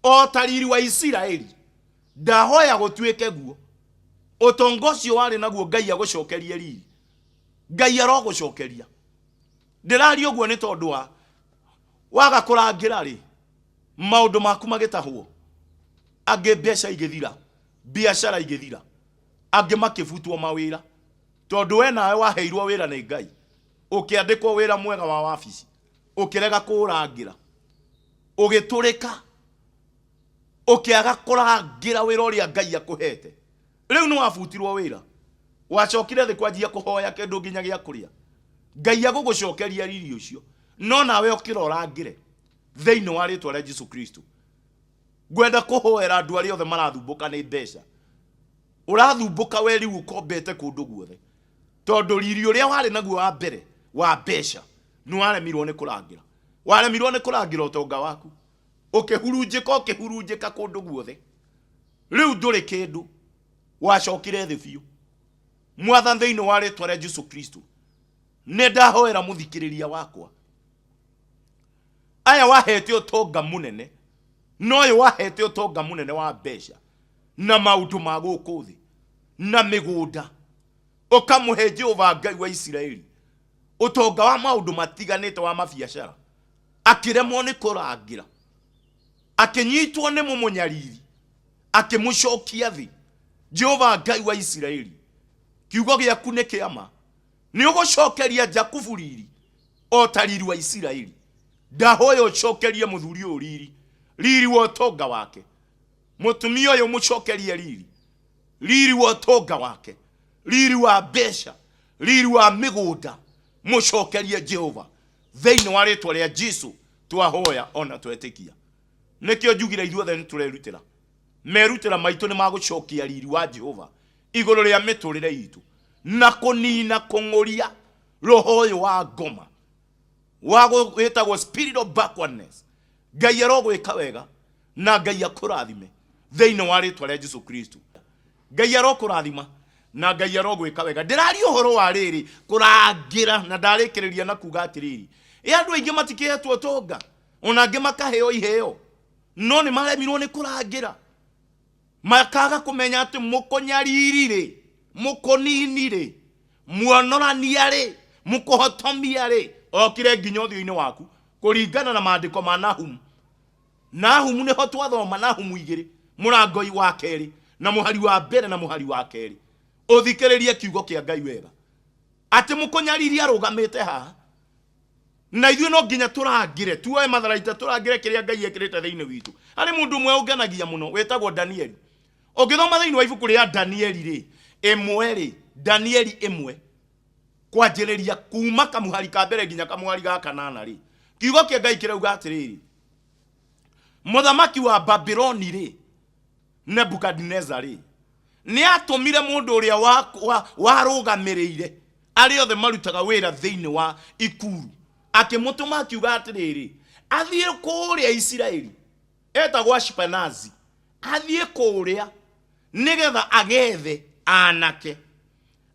o ta riri wa Isiraeli. Ndahoya gũtuĩke guo. Ũtonga ũcio warĩ naguo Ngai agũcokerie riri. Ngai arogũcokeria. Ndĩraria ũguo nĩ tondũ wa waga kũrangĩra rĩ, maũndũ maku magĩtahwo, angĩ mbeca igĩthira, biacara igĩthira, angĩ makĩbutwo mawĩra, tondũ we nawe waheirwo wĩra nĩ Ngai, ũkĩandĩkwo wĩra mwega wa wabici, ũkĩrega kũũrangĩra, ũgĩtũrĩka, ũkĩaga kũrangĩra wĩra ũrĩa Ngai akũhete. Rĩu nĩ wabutirwo wĩra, wacokire thĩ kwanjia kũhoya kĩndũ nginya gĩa kũrĩa. Ngai agũgũcokeria riri ũcio, no nawe ũkĩra ũrangĩre thĩinĩ wa rĩtwa rĩa Jesu Kristo. Ngwenda kũhoera andũ arĩa othe marathumbũka nĩ mbeca. Ũrathumbũka we rĩu ũkombete kũndũ guothe, tondũ riri ũrĩa warĩ naguo wa mbere wa mbeca nĩ waremirwo nĩ kũrangĩra. Waremirwo nĩ kũrangĩra ũtonga waku, ũkĩhurunjĩka ũkĩhurunjĩka kũndũ guothe. Rĩu ndũrĩ kĩndũ, wacokire thĩ biũ. Mwathani, thĩinĩ wa rĩtwa rĩa Jesu Kristo, nĩ ndahoera mũthikĩrĩria wakwa. Aya wahete ũtonga mũnene, na ũyũ wahete ũtonga mũnene wa mbeca na maũndũ ma gũkũ thĩ na mĩgũnda, ũkamũhe Jehova Ngai wa Isiraeli ũtonga wa maũndũ matiganĩte wa mabiacara, akĩremwo nĩ kũrangĩra, akĩnyitwo nĩ mũmũnyariri, akĩmũcokia thĩ. Jehova Ngai wa Isiraeli, kiugo gĩaku nĩ kĩa ma, nĩ ũgũcokeria Jakubu riri o ta riri wa Isiraeli. Ndahoya ũcokerie mũthuri ũyũ riri, riri wa ũtonga wake, mũtumia ũyũ mũcokerie riri, riri wa ũtonga wake, riri wa mbeca, riri wa mĩgũnda, mũcokerie Jehova thĩinĩ wa rĩtwa rĩa Jesu twahoya ona twetĩkia. Nĩkĩo njugire ithuothe nĩ tũrerutĩra. Merutĩra maitũ nĩ magũcokia riri wa Jehova igũrũ rĩa mĩtũrĩre itũ na kũnina kũng'ũria roho ũyũ wa ngoma wa wĩtagwo spirit of backwardness. Ngai arogwĩka wega na Ngai akũrathime thĩinĩ wa rĩtwa rĩa Jesu Kristo. Ngai arokũrathima na Ngai arogwĩka wega. Ndĩraria ũhoro wa rĩrĩ kũrangĩra, na ndarĩkĩrĩria na kuga atĩrĩrĩ, ĩ andũ aingĩ matikĩhetwo ũtonga, ona angĩ makaheo iheo, no nĩ maremirwo nĩ kũrangĩra, makaga kũmenya atĩ mũkũnyariri rĩ, mũkũnini rĩ, muonorania rĩ, mũkũhotomia rĩ, okire nginya ũthiũ-inĩ waku, kũringana na maandĩko ma Nahumu. Nahumu nĩho twathoma Nahumu 2 mũrango wa kerĩ na mũhari wa mbere na mũhari wa kerĩ. Ũthikĩrĩrie kiugo kĩa Ngai wega, atĩ mũkũnyariri arũgamĩte haha, na ithuĩ no nginya tũrangĩre, tuoe matharaita tũrangĩre kĩrĩa Ngai ekĩrĩte thĩinĩ witũ. Harĩ mũndũ ũmwe ũngenagia mũno wĩtagwo Danieli. Ũngĩthoma thĩinĩ wa ibuku rĩa Danieli rĩ, ĩmwe rĩ, Danieli 1 kwanjĩrĩria kuma kamũhari ka mbere nginya kamũhari ga kanana rĩ, kiugo kĩa Ngai kĩrauga atĩrĩrĩ, mũthamaki wa Babiloni rĩ, Nebukadneza rĩ, nĩ atũmire mũndũ ũrĩa warũgamĩrĩire arĩa othe marutaga wĩra thĩinĩ wa ikuru, akĩmũtũma akiuga atĩrĩrĩ, athiĩ kũrĩa Isiraeli, etagwo Ashpenazi, athiĩ kũrĩa nĩgetha agethe anake,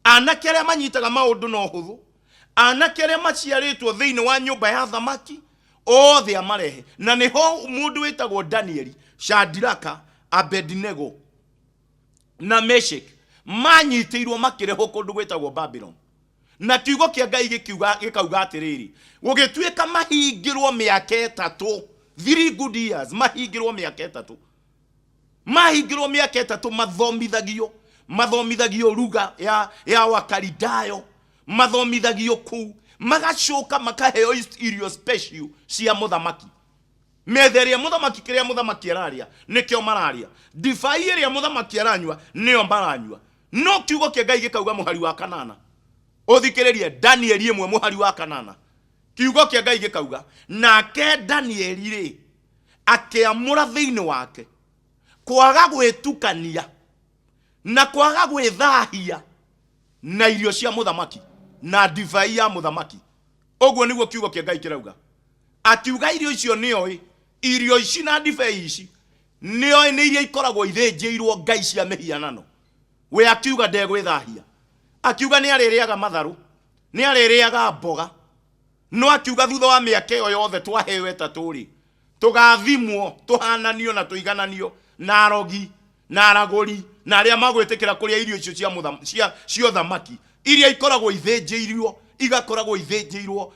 anake arĩa manyitaga maũndũ na ũhũthũ, anake arĩa maciarĩtwo thĩinĩ wa nyũmba ya thamaki, othe amarehe. Na nĩho mũndũ wĩtagwo Danieli, Shadraka, Abednego na Meshek manyitĩirwo makĩrehwo kũndũ gwĩtagwo Babylon. Na kiugo kĩa Ngai gĩkauga atĩrĩrĩ, gũgĩtuĩka mahingĩrwo mĩaka 3, 3 good years, mahingĩrwo mĩaka 3. Mahingĩrwo mĩaka 3 mathomithagio ruga ya Wakaridayo, mathomithagio kũu, magacoka makaheo irio special cia mũthamaki. Metha ĩrĩa mũthamaki, kĩrĩa mũthamaki ararĩa nĩkĩo mararĩa, ndibai ĩrĩa mũthamaki aranyua nĩyo maranyua. No kiugo kĩa Ngai gĩkauga mũhari wa kanana, ũthikĩrĩrie Danieli 1 mũhari wa kanana, kiugo kĩa Ngai gĩkauga, nake Danieli rĩ akĩamũra thĩinĩ wake kwaga gwĩtukania. Na kwaga gwĩthahia na irio cia mũthamaki na ndibei ya mũthamaki. Ũguo nĩguo kiugo kĩa Ngai kĩrauga. Akiuga irio icio nĩoĩ, irio ici na ndibei ici nĩoĩ nĩ iria ikoragwo ithĩnjĩirwo ngai cia mĩhianano. We akiuga ndegwĩthahia. Akiuga nĩ arĩrĩaga matharũ, nĩ arĩrĩaga mboga. No akiuga thutha wa mĩaka ĩyo yothe twaheo ĩtatũ-rĩ, tũgathimwo, tũhananio na tũigananio na arogi na aragũri na arĩa magwĩtĩkĩra kũrĩa irio icio cia mũtham- cia cia ũthamaki iria ikoragwo ithĩnjĩirwo igakoragwo ithĩnjĩirwo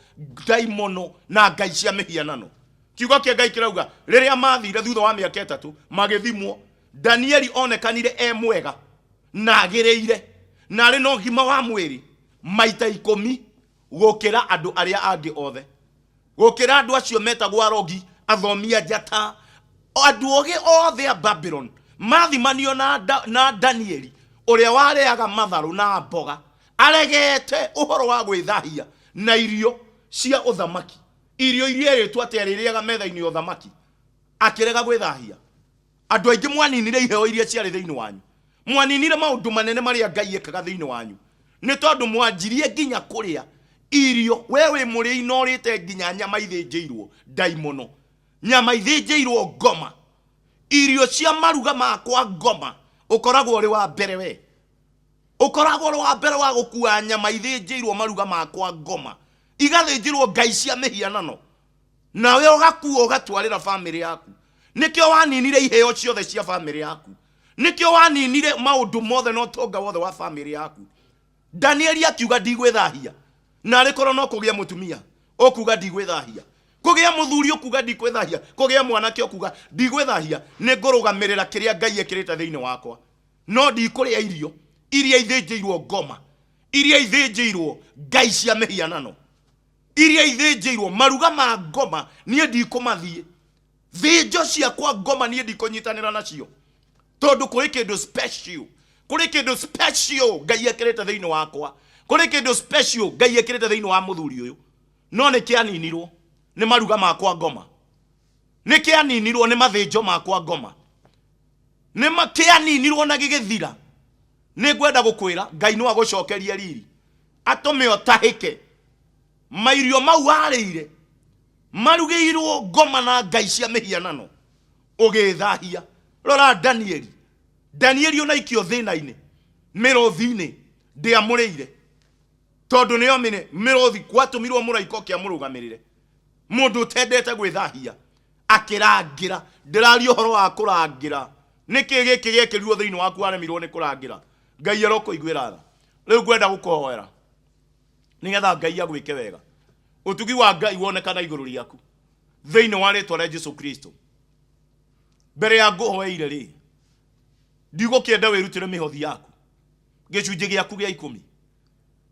ndaimono na ngai cia mĩhianano. Kiugo kĩa Ngai kĩrauga rĩrĩa mathire thutha wa mĩaka ĩtatũ magĩthimwo, Danieli onekanire e mwega na agĩrĩire na arĩ na ũgima wa mwĩrĩ maita ikũmi gũkĩra andũ arĩa angĩ othe, gũkĩra andũ acio metagwo arogi, athomi a njata, andũ ogĩ othe a Babylon mathimanio na, da, na Danieli ũrĩa warĩaga matharũ na mboga aregete ũhoro wa gwĩthahia na irio cia ũthamaki, irio iria erĩtwo atĩ arĩrĩaga metha-inĩ ya ũthamaki, akĩrega gwĩthahia. Andũ aingĩ mwaninire iheo iria ciarĩ thĩinĩ wanyu, mwaninire maũndũ manene marĩa Ngai ekaga thĩinĩ wanyu, nĩ tondũ mwanjirie nginya kũrĩa irio. We wĩ mũrĩi na ũrĩte nginya nyama ithĩnjĩirwo ndaimono, nyama ithĩnjĩirwo ngoma, irio cia maruga makwa ngoma, ũkoragwo ũrĩ wa mbere we. Ũkoragwo ũrĩ wa mbere wa gũkua nyama ithĩnjĩirwo maruga makwa ngoma, igathĩnjĩrwo ngai cia mĩhianano. Nawe ũgakua ũgatwarĩra bamĩrĩ yaku. Nĩkĩo waninire iheo ciothe cia bamĩrĩ yaku. Nĩkĩo waninire maũndũ mothe na ũtonga wothe wa bamĩrĩ yaku. Danieli akiuga ndigwĩthahia. Na arĩ korwo no kũgĩa mũtumia ũkuga ndigwĩthahia, kũgĩa mũthuri ũkuga ndikwĩthahia, kũgĩa mwanake ũkuga ndigwĩthahia, nĩ ngũrũgamĩrĩra kĩrĩa Ngai ekĩrĩte thĩinĩ wakwa. No ndikũrĩa irio iria ithĩnjĩirwo ngoma, iria ithĩnjĩirwo ngai cia mĩhianano, iria ithĩnjĩirwo maruga ma ngoma, niĩ ndikũmathiĩ. Thĩnjo ciakwa ngoma niĩ ndikũnyitanĩra nacio, tondũ kũrĩ kĩndũ special, kũrĩ kĩndũ special Ngai ekĩrĩte thĩinĩ wakwa, kũrĩ kĩndũ special Ngai ekĩrĩte thĩinĩ wa mũthuri ũyũ. No nĩ kĩaninirwo nĩ maruga makwa ngoma, nĩ kĩaninirwo nĩ mathĩnjo makwa ngoma, nĩ kĩaninirwo na gĩgĩthira. Nĩ ngwenda gũkwĩra Ngai no agũcokerie riri, atũme ũtahĩke mairio mau warĩire marugĩirwo ngoma na ngai cia mĩhianano ũgĩthahia. Rora Danieli, Danieli ona ikio thĩna-inĩ mĩrũthi-inĩ ndĩamũrĩire, tondũ nĩo mĩne mĩrũthi gwatũmirwo mũraika ũke amũrũgamĩrĩre, mũndũ ũtendete gwĩthahia akĩrangĩra. Ndĩraria ũhoro wa kũrangĩra. Nĩkĩ gĩkĩ gĩekĩrirwo thĩinĩ waku waremirwo nĩ kũrangĩra? Ngai arokũiguĩra tha. Rĩu ngwenda gũkũhoera nĩgetha Ngai agwĩke wega, ũtugi wa Ngai wonekana igũrũ rĩaku thĩinĩ wa rĩtwa rĩa Jesu Kristo. Mbere ya ngũhoeire rĩ, ndigũkĩenda wĩrutĩre mĩhothi yaku, gĩcunjĩ gĩaku gĩa ikũmi.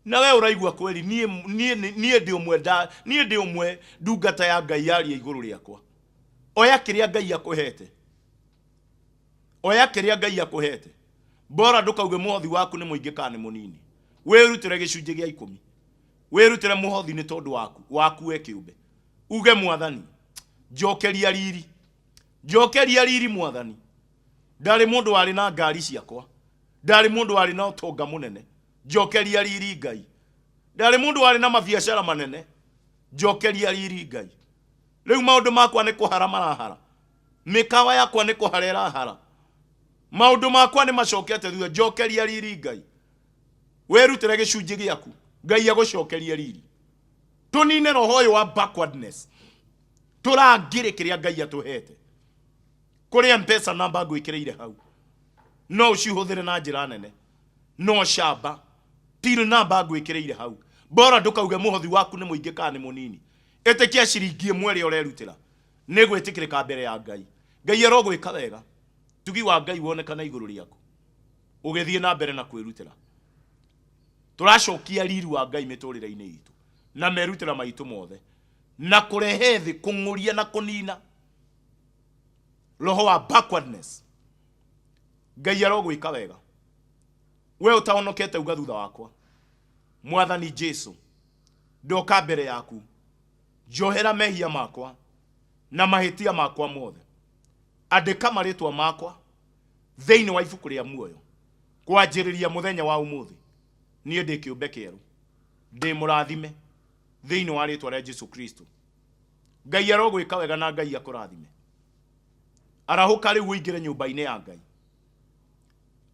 Na we ũraigua kweri niĩ niĩ niĩ ndĩ ũmwe nda niĩ ndĩ ũmwe ndungata ya Ngai yaria igũrũ rĩakwa. Oya kĩrĩa Ngai akũhete, oya kĩrĩa Ngai akũhete. Bora ndũkauge mũhothi waku nĩ mũingĩ kana nĩ mũnini. Wĩrutĩre gĩcunjĩ gĩa ikũmi, wĩrutĩre mũhothi nĩ tondũ waku, waku we kĩũmbe. Uge Mwathani, njokeria riri, njokeria riri Mwathani. Ndarĩ mũndũ warĩ na ngari ciakwa, ndarĩ mũndũ warĩ na ũtonga mũnene, njokeria riri Ngai. Ndarĩ mũndũ warĩ na mabiacara manene, njokeria riri Ngai. Rĩu maũndũ makwa nĩ kũhara marahara, mĩkawa yakwa nĩ kũhara ĩrahara, maũndũ makwa nĩ macokete thutha, njokeria riri Ngai. Wĩrutĩre gĩcunjĩ gĩaku, Ngai agũcokerie riri. Tũnine roho ũyũ wa backwardness, tũrangĩre kĩrĩa Ngai atũhete. Kũrĩ M-Pesa namba ngwĩkĩrĩire hau, no ũcihũthĩre na njĩra nene, no camba till namba ngwĩkĩrĩire hau. Bora ndũkauge mũhothi waku nĩ mũingĩ kana nĩ mũnini. Ĩtĩkia ciringi ĩmwe ĩrĩa ũrerutĩra nĩ gwĩtĩkĩrĩka mbere ya Ngai. Ngai arogwĩka wega, tugi wa Ngai wonekane igũrũ rĩaku ũgĩthiĩ na mbere na kwĩrutĩra. Tũracokia riri wa Ngai mĩtũrĩre-inĩ itũ na merutĩra maitũ mothe, na kũrehe thĩ kũng'ũria na kũnina roho wa backwardness. Ngai arogwĩka wega. We ũtahonokete uga thutha wakwa, Mwathani Jesu, ndoka mbere yaku, njohera mehia makwa na mahĩtia makwa mothe. Andĩka marĩtwa makwa thĩinĩ wa ibuku rĩa muoyo. Kwanjĩrĩria mũthenya wa ũmũthĩ, niĩ ndĩ kĩũmbe kĩerũ, ndĩ mũrathime thĩinĩ wa rĩtwa rĩa Jesu Kristo. Ngai arogwĩka wega na Ngai akũrathime. Arahũka rĩu ũingĩre nyũmba-inĩ ya Ngai.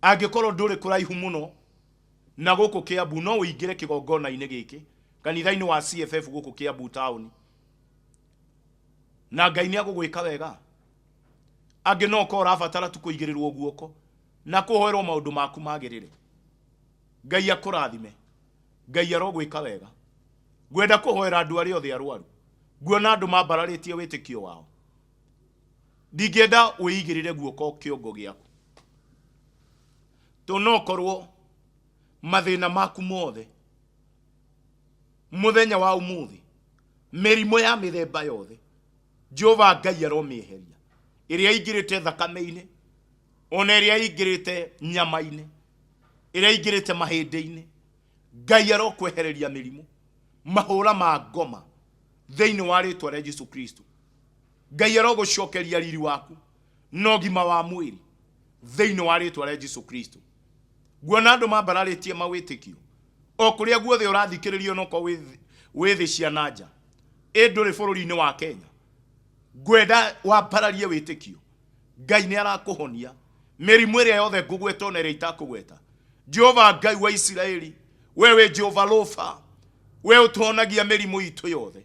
Angĩkorwo ndũrĩ kũraihu mũno na gũkũ Kĩambu, no ũingĩre kĩgongona-inĩ gĩkĩ kanitha-inĩ wa CFF gũkũ Kĩambu taũni, na Ngai nĩ agũgwĩka wega. Angĩ no ũkorwo ũrabatara tu kũigĩrĩrwo guoko na kũhoerwo maũndũ maku magĩrĩre. Ngai akũrathime, Ngai arogwĩka wega. Ngwenda kũhoera andũ arĩa othe arwaru. Nguona andũ mambararĩtie wĩtĩkio wao. Ndingĩenda wĩigĩrĩre guoko kĩongo gĩaku, to no korwo mathĩna maku mothe mũthenya wa ũmũthĩ, mĩrimũ ya mĩthemba yothe, Jehova Ngai aromĩeheria, ĩrĩa ĩingĩrĩte thakame-inĩ, ona ĩrĩa ĩingĩrĩte nyama-inĩ, ĩrĩa ĩingĩrĩte mahĩndĩ-inĩ. Ngai arokwehereria mĩrimũ, mahũra ma ngoma, thĩinĩ wa rĩtwa rĩa Jesu Kristo. Ngai arogũcokeria riri waku na ũgima wa mwĩrĩ thĩinĩ wa rĩtwa rĩa Jesu Kristo. Nguona andũ mambararĩtie mawĩtĩkio o kũrĩa guothe ũrathikĩrĩrio, no korwo wĩ thĩ cia na nja, ĩ ndũrĩ bũrũri-inĩ wa Kenya, ngwenda wambararie wĩtĩkio. Ngai nĩ arakũhonia mĩrimũ ĩrĩa yothe ngũgweta ona ĩrĩa itakũgweta. Jehova Ngai wa Isiraeli, we wĩ Jehova Rofa, we ũtũhonagia mĩrimũ itũ yothe.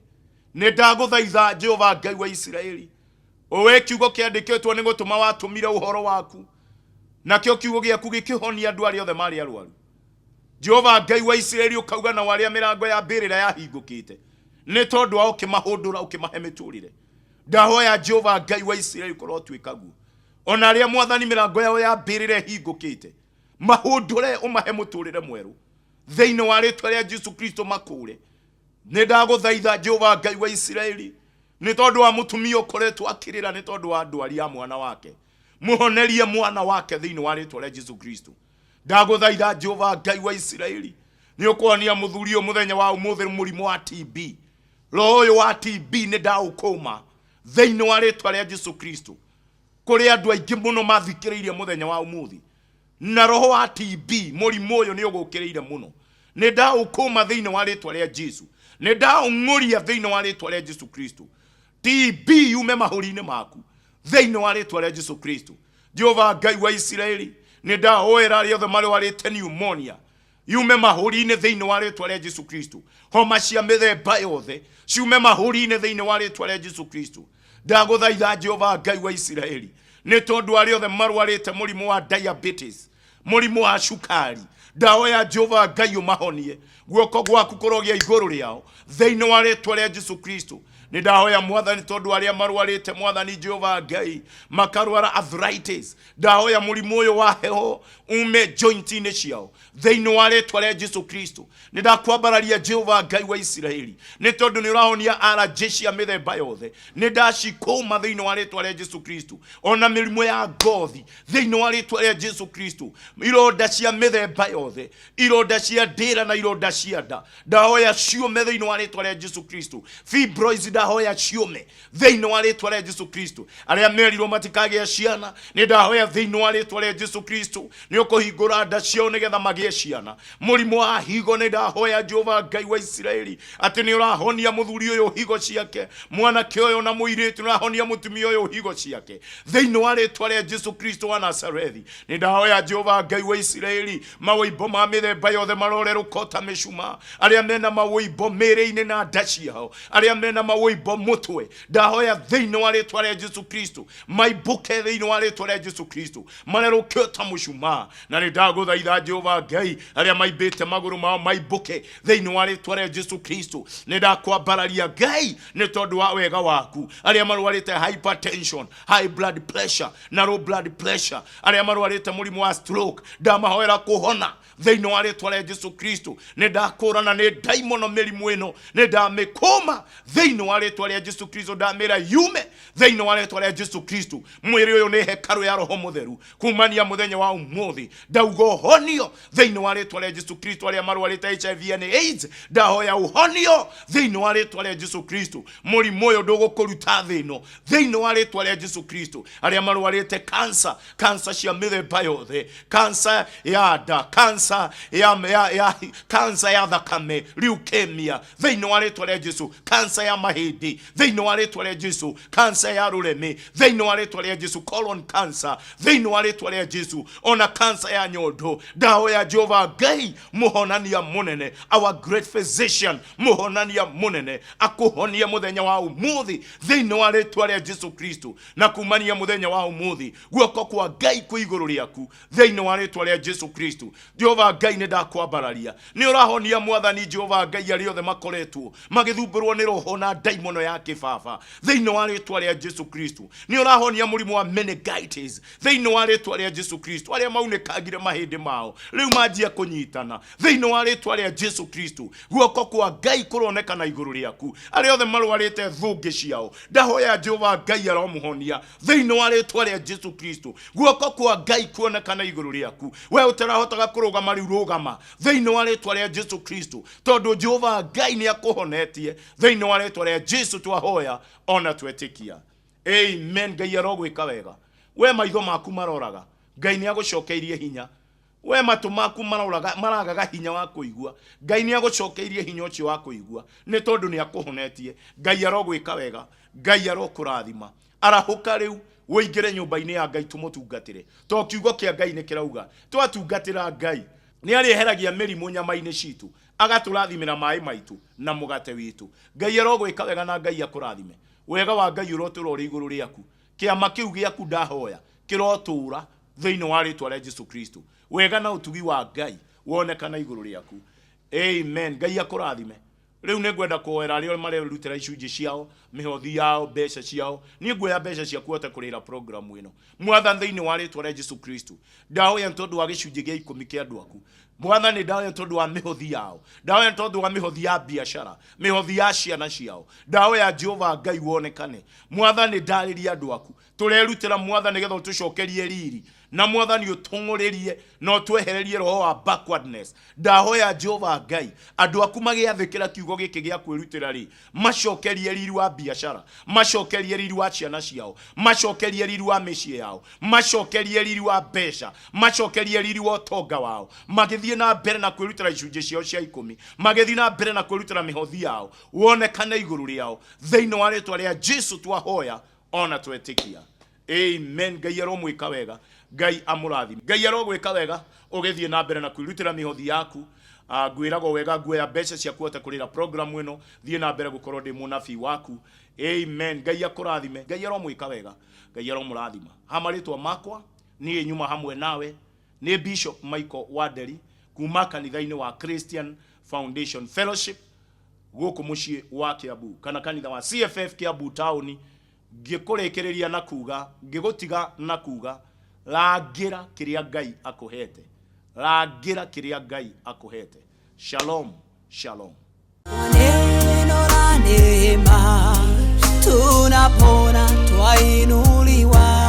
Nĩ ndagũthaitha Jehova Ngai wa Isiraeli, o we kiugo kĩandĩkĩtwo nĩ gũtũma watũmire ũhoro waku, nakĩo kiugo gĩaku gĩkĩhonia andũ arĩa othe marĩ arwaru. Jehova Ngai wa Isiraeli, ũkauga na arĩa mĩrango ya mbĩrĩra yahingũkĩte nĩ tondũ wa ũkĩmahũndũra, ũkĩmahe mĩtũrĩre. Ndahoya Jehova Ngai wa Isiraeli, korwo tuĩka guo ona arĩa Mwathani mĩrango yao ya mbĩrĩra ĩhingũkĩte, mahũndũre ũmahe mũtũrĩre mwerũ thĩinĩ wa rĩtwa rĩa Jesu Kristo, makũre. Nĩ ndagũthaitha Jehova Ngai wa Isiraeli, nĩ tondũ wa mũtumia ũkoretwo akĩrĩra nĩ tondũ wa ndwari ya mwana wake, mũhonerie mwana wake thĩinĩ wa rĩtwa rĩa Jesu Kristo. Ndagũthaitha Jehova Ngai wa Isiraeli, nĩ ũkũhonia mũthuri ũyũ mũthenya wa ũmũthĩ mũrimũ wa TB. Roho ũyũ wa TB nĩ ndaũkũma thĩinĩ wa rĩtwa rĩa Jesu Kristo. Kũrĩ andũ aingĩ mũno mathikĩrĩirie mũthenya wa ũmũthĩ na roho wa TB, mũrimũ ũyũ nĩ ũgũkĩrĩire mũno. Nĩ ndaũkũma thĩinĩ wa rĩtwa rĩa Jesu, nĩ ndaũng'ũria thĩinĩ wa rĩtwa rĩa Jesu Kristo. TB yume mahũri-inĩ maku thĩinĩ wa rĩtwa rĩa Jesu Kristo. Jehova Ngai wa Isiraeli, nĩ ndahoera arĩa othe marwarĩte pneumonia, yume mahũri-inĩ thĩinĩ wa rĩtwa rĩa Jesu Kristo. Homa cia mĩthemba yothe ciume mahũri-inĩ thĩinĩ wa rĩtwa rĩa Jesu Kristo. Ndagũthaitha Jehova Ngai wa Isiraeli, nĩ tondũ arĩa othe marwarĩte mũrimũ wa diabetes, mũrimũ wa cukari, ndahoya Jehova Ngai ũmahonie, guoko gwaku kũrogĩa igũrũ rĩao thĩinĩ wa rĩtwa rĩa Jesu Kristo. Nĩ ndahoya Mwathani, tondũ arĩa marwarĩte, Mwathani Jehova Ngai, makarwara arthritis, ndahoya mũrimũ ũyũ wa heho ume joint-inĩ ciao thĩinĩ wa rĩtwa rĩa Jesu Kristo. Nĩ ndakwambararia Jehova Ngai wa Isiraeli, nĩ tondũ nĩ ũrahonia allergy cia mĩthemba yothe. Nĩ ndacikũma thĩinĩ wa rĩtwa rĩa Jesu Kristo, ona mĩrimũ ya ngothi thĩinĩ wa rĩtwa rĩa Jesu Kristo, ironda cia mĩthemba yothe, ironda cia ndĩra na ironda cia nda, ndahoya ciũme thĩinĩ wa rĩtwa rĩa Jesu Kristo. Fibroids, ndahoya ciũme thĩinĩ wa rĩtwa rĩa Jesu Kristo. Arĩa merirwo matikagĩa ciana, nĩ ndahoya thĩinĩ wa rĩtwa rĩa Jesu Kristo, nĩ ũkũhingũra nda ciao nĩgetha magĩe ciana. Mũrimũ wa higo, nĩ ndahoya Jehova Ngai wa Isiraeli atĩ nĩ ũrahonia mũthuri ũyũ higo ciake, mwanake ũyũ na mũirĩtu, nĩ ũrahonia mũtumia ũyũ higo ciake thĩinĩ wa rĩtwa rĩa Jesu Kristo wa Nazarethi. Nĩ ndahoya Jehova Ngai wa Isiraeli, mawĩimbo ma mĩthemba yothe marorerũka ta mĩcuma. Arĩa mena mawĩimbo mĩĩrĩ-inĩ na nda ciao, arĩa mena mawĩimbo mũtwe, ndahoya thĩinĩ wa rĩtwa rĩa Jesu Kristo maimbũke thĩinĩ wa rĩtwa rĩa Jesu Kristo, marerũke ta mũcumaa. Na nĩ ndagũthaitha Jehova Ngai, arĩa maimbĩte magũrũ mao maimbũke thĩinĩ wa rĩtwa rĩa Jesu Kristo. Nĩ ndakwambararia Ngai nĩ tondũ wa wega waku. Arĩa marwarĩte hypertension, high blood pressure na low blood pressure, arĩa marwarĩte mũrimũ wa stroke, ndamahoera kũhona thĩinĩ wa rĩtwa rĩa Jesu Kristo. Nĩ ndakũrana nĩ ndaimono mĩrimũ ĩno, nĩ ndamĩkũma thĩinĩ wa Wa rĩtwa rĩa Jesu Kristo, ndamĩra yume thĩinĩ wa rĩtwa rĩa Jesu Kristo. Mwĩrĩ ũyũ nĩ hekarũ ya Roho Mũtheru. Kumania mũthenya wa ũmũthĩ ndauga ũhonio thĩinĩ wa rĩtwa rĩa Jesu Kristo. Arĩa marwarĩte HIV and AIDS, ndahoya ũhonio thĩinĩ wa rĩtwa rĩa Jesu Kristo. Mũrimũ ũyũ ndũgũkũruta thĩ ĩno thĩinĩ wa rĩtwa rĩa Jesu Kristo. Arĩa marwarĩte kansa, kansa cia mĩthemba yothe, kansa ya nda, kansa ya kansa ya thakame, leukemia, thĩinĩ wa rĩtwa rĩa Jesu, kansa ya mahĩndĩ thĩinĩ wa rĩtwa rĩa Jesu, kansa ya rũrĩmĩ thĩinĩ wa rĩtwa rĩa Jesu, colon cancer thĩinĩ wa rĩtwa rĩa Jesu, ona kansa ya nyondo, ndahoya Jehova Ngai mũhonania mũnene, our great physician, mũhonania mũnene akũhonie mũthenya wa ũmũthĩ thĩinĩ wa rĩtwa rĩa Jesu Kristo. Na kumania mũthenya wa ũmũthĩ guoko kwa Ngai kwĩ igũrũ rĩaku thĩinĩ wa rĩtwa rĩa Jesu Kristo. Jehova Ngai, nĩ ndakwambararia, nĩ ũrahonia Mwathani Jehova Ngai arĩa othe makoretwo magĩthumbũrwo nĩ roho na ndaimono ya kĩbaba thĩinĩ wa rĩtwa rĩa Jesu Kristo. Nĩ ũrahonia mũrimũ wa meningitis thĩinĩ wa rĩtwa rĩa Jesu Kristo. Arĩa maunĩkangire mahĩndĩ mao rĩu manjia kũnyitana thĩinĩ wa rĩtwa rĩa Jesu Kristo. Guoko kwa Ngai kũronekana igũrũ rĩaku. Arĩa othe marwarĩte thũngĩ ciao, ndahoya Jehova Ngai aromũhonia thĩinĩ wa rĩtwa rĩa Jesu Kristo. Guoko kwa Ngai kuonekana igũrũ rĩaku. We ũtarahotaga kũrũgama, rĩu rũgama thĩinĩ wa rĩtwa rĩa Jesu Kristo, tondũ Jehova Ngai nĩ akũhonetie thĩinĩ wa rĩtwa rĩa Jesu. Twahoya ona twetĩkia, amen. Ngai arogwĩka wega. We maitho maku maroraga, Ngai nĩ agũcokeirie hinya. We matũ maku maroraga, maragaga hinya wa kũigua, Ngai nĩ agũcokeirie hinya ũcio wa kũigua, nĩ tondũ nĩ akũhonetie. Ngai arogwĩka wega, Ngai arokũrathima. Arahũka rĩu ũingĩre nyũmba-inĩ ya Ngai tũmũtungatĩre, to kiugo kĩa Ngai nĩ kĩrauga twatungatĩra Ngai nĩ arĩeheragia mĩrimũ nyama-inĩ citũ, agatũrathimĩra maĩ maitũ na mũgate witũ. Ngai arogwĩka wega na Ngai akũrathime. Wega wa Ngai ũrotũra ũrĩ igũrũ rĩaku. Kĩama kĩu gĩaku ndahoya kĩrotũra thĩinĩ wa rĩtwa rĩa Jesu Kristo. Wega na ũtugi wa Ngai wonekana igũrũ rĩaku. Amen. Ngai akũrathime. Rĩu nĩ ngwenda kũhoera arĩa marerutĩra icunjĩ ciao, mĩhothi yao, mbeca ciao. Niĩ nguoya mbeca ciaku hote kũrĩhĩra programu ĩno. Mwathani, thĩinĩ wa rĩtwa rĩa Jesu Kristo, ndahoya nĩ tondũ wa gĩcunjĩ gĩa ikũmi kĩa andũ aku. Mwathani, ndahoya nĩ tondũ wa mĩhothi yao, ndahoya nĩ tondũ wa mĩhothi ya biacara, mĩhothi ya ciana ciao. Ndahoya Jehova Ngai wonekane. Mwathani, ndarĩria andũ aku tũrerutĩra, Mwathani, nĩgetha ũtũcokerie riri, na Mwathani ũtũng'ũrĩrie na ũtwehererie roho wa backwardness. Ndahoya Jehova Ngai andũ aku magĩathĩkĩra kiugo gĩkĩ gĩa kwĩrutĩra rĩ, macokerie riri wa biacara, macokerie riri wa ciana ciao, macokerie riri wa mĩciĩ yao, macokerie riri wa mbeca, macokerie riri wa ũtonga wao, magĩthiĩ na mbere na kwĩrutĩra icunjĩ ciao cia ikũmi, magĩthiĩ na mbere na kwĩrutĩra mĩhothi yao, wonekane igũrũ rĩao thĩinĩ wa rĩtwa rĩa Jesu. Twahoya ona twetĩkia, amen. Ngai aromwĩka wega, Ngai amũrathime. Ngai arogwĩka wega ũgĩthiĩ na mbere na kwĩrutĩra mĩhothi yaku. Ngwĩragwo wega nguoya mbeca ciaku hote kũrĩra programu ĩno, thiĩ na mbere gũkorwo ndĩ mũnabii waku. Amen. Ngai akũrathime, Ngai aromwĩka wega, Ngai aromũrathima. Ha marĩtwa makwa, niĩ nyuma hamwe nawe nĩ Bishop Michael Wanderi kuma kanitha-inĩ wa Christian Foundation Fellowship gũkũ mũciĩ wa Kiambu, kana kanitha wa CFF Kiambu Town. Ngĩkũrĩkĩrĩria na kuga, ngĩgũtiga na kuga, rangĩra kĩrĩa Ngai akũhete, rangĩra kĩrĩa Ngai akũhete. Shalom, shalom. Kwa neno la neema tunapona, twainuliwa.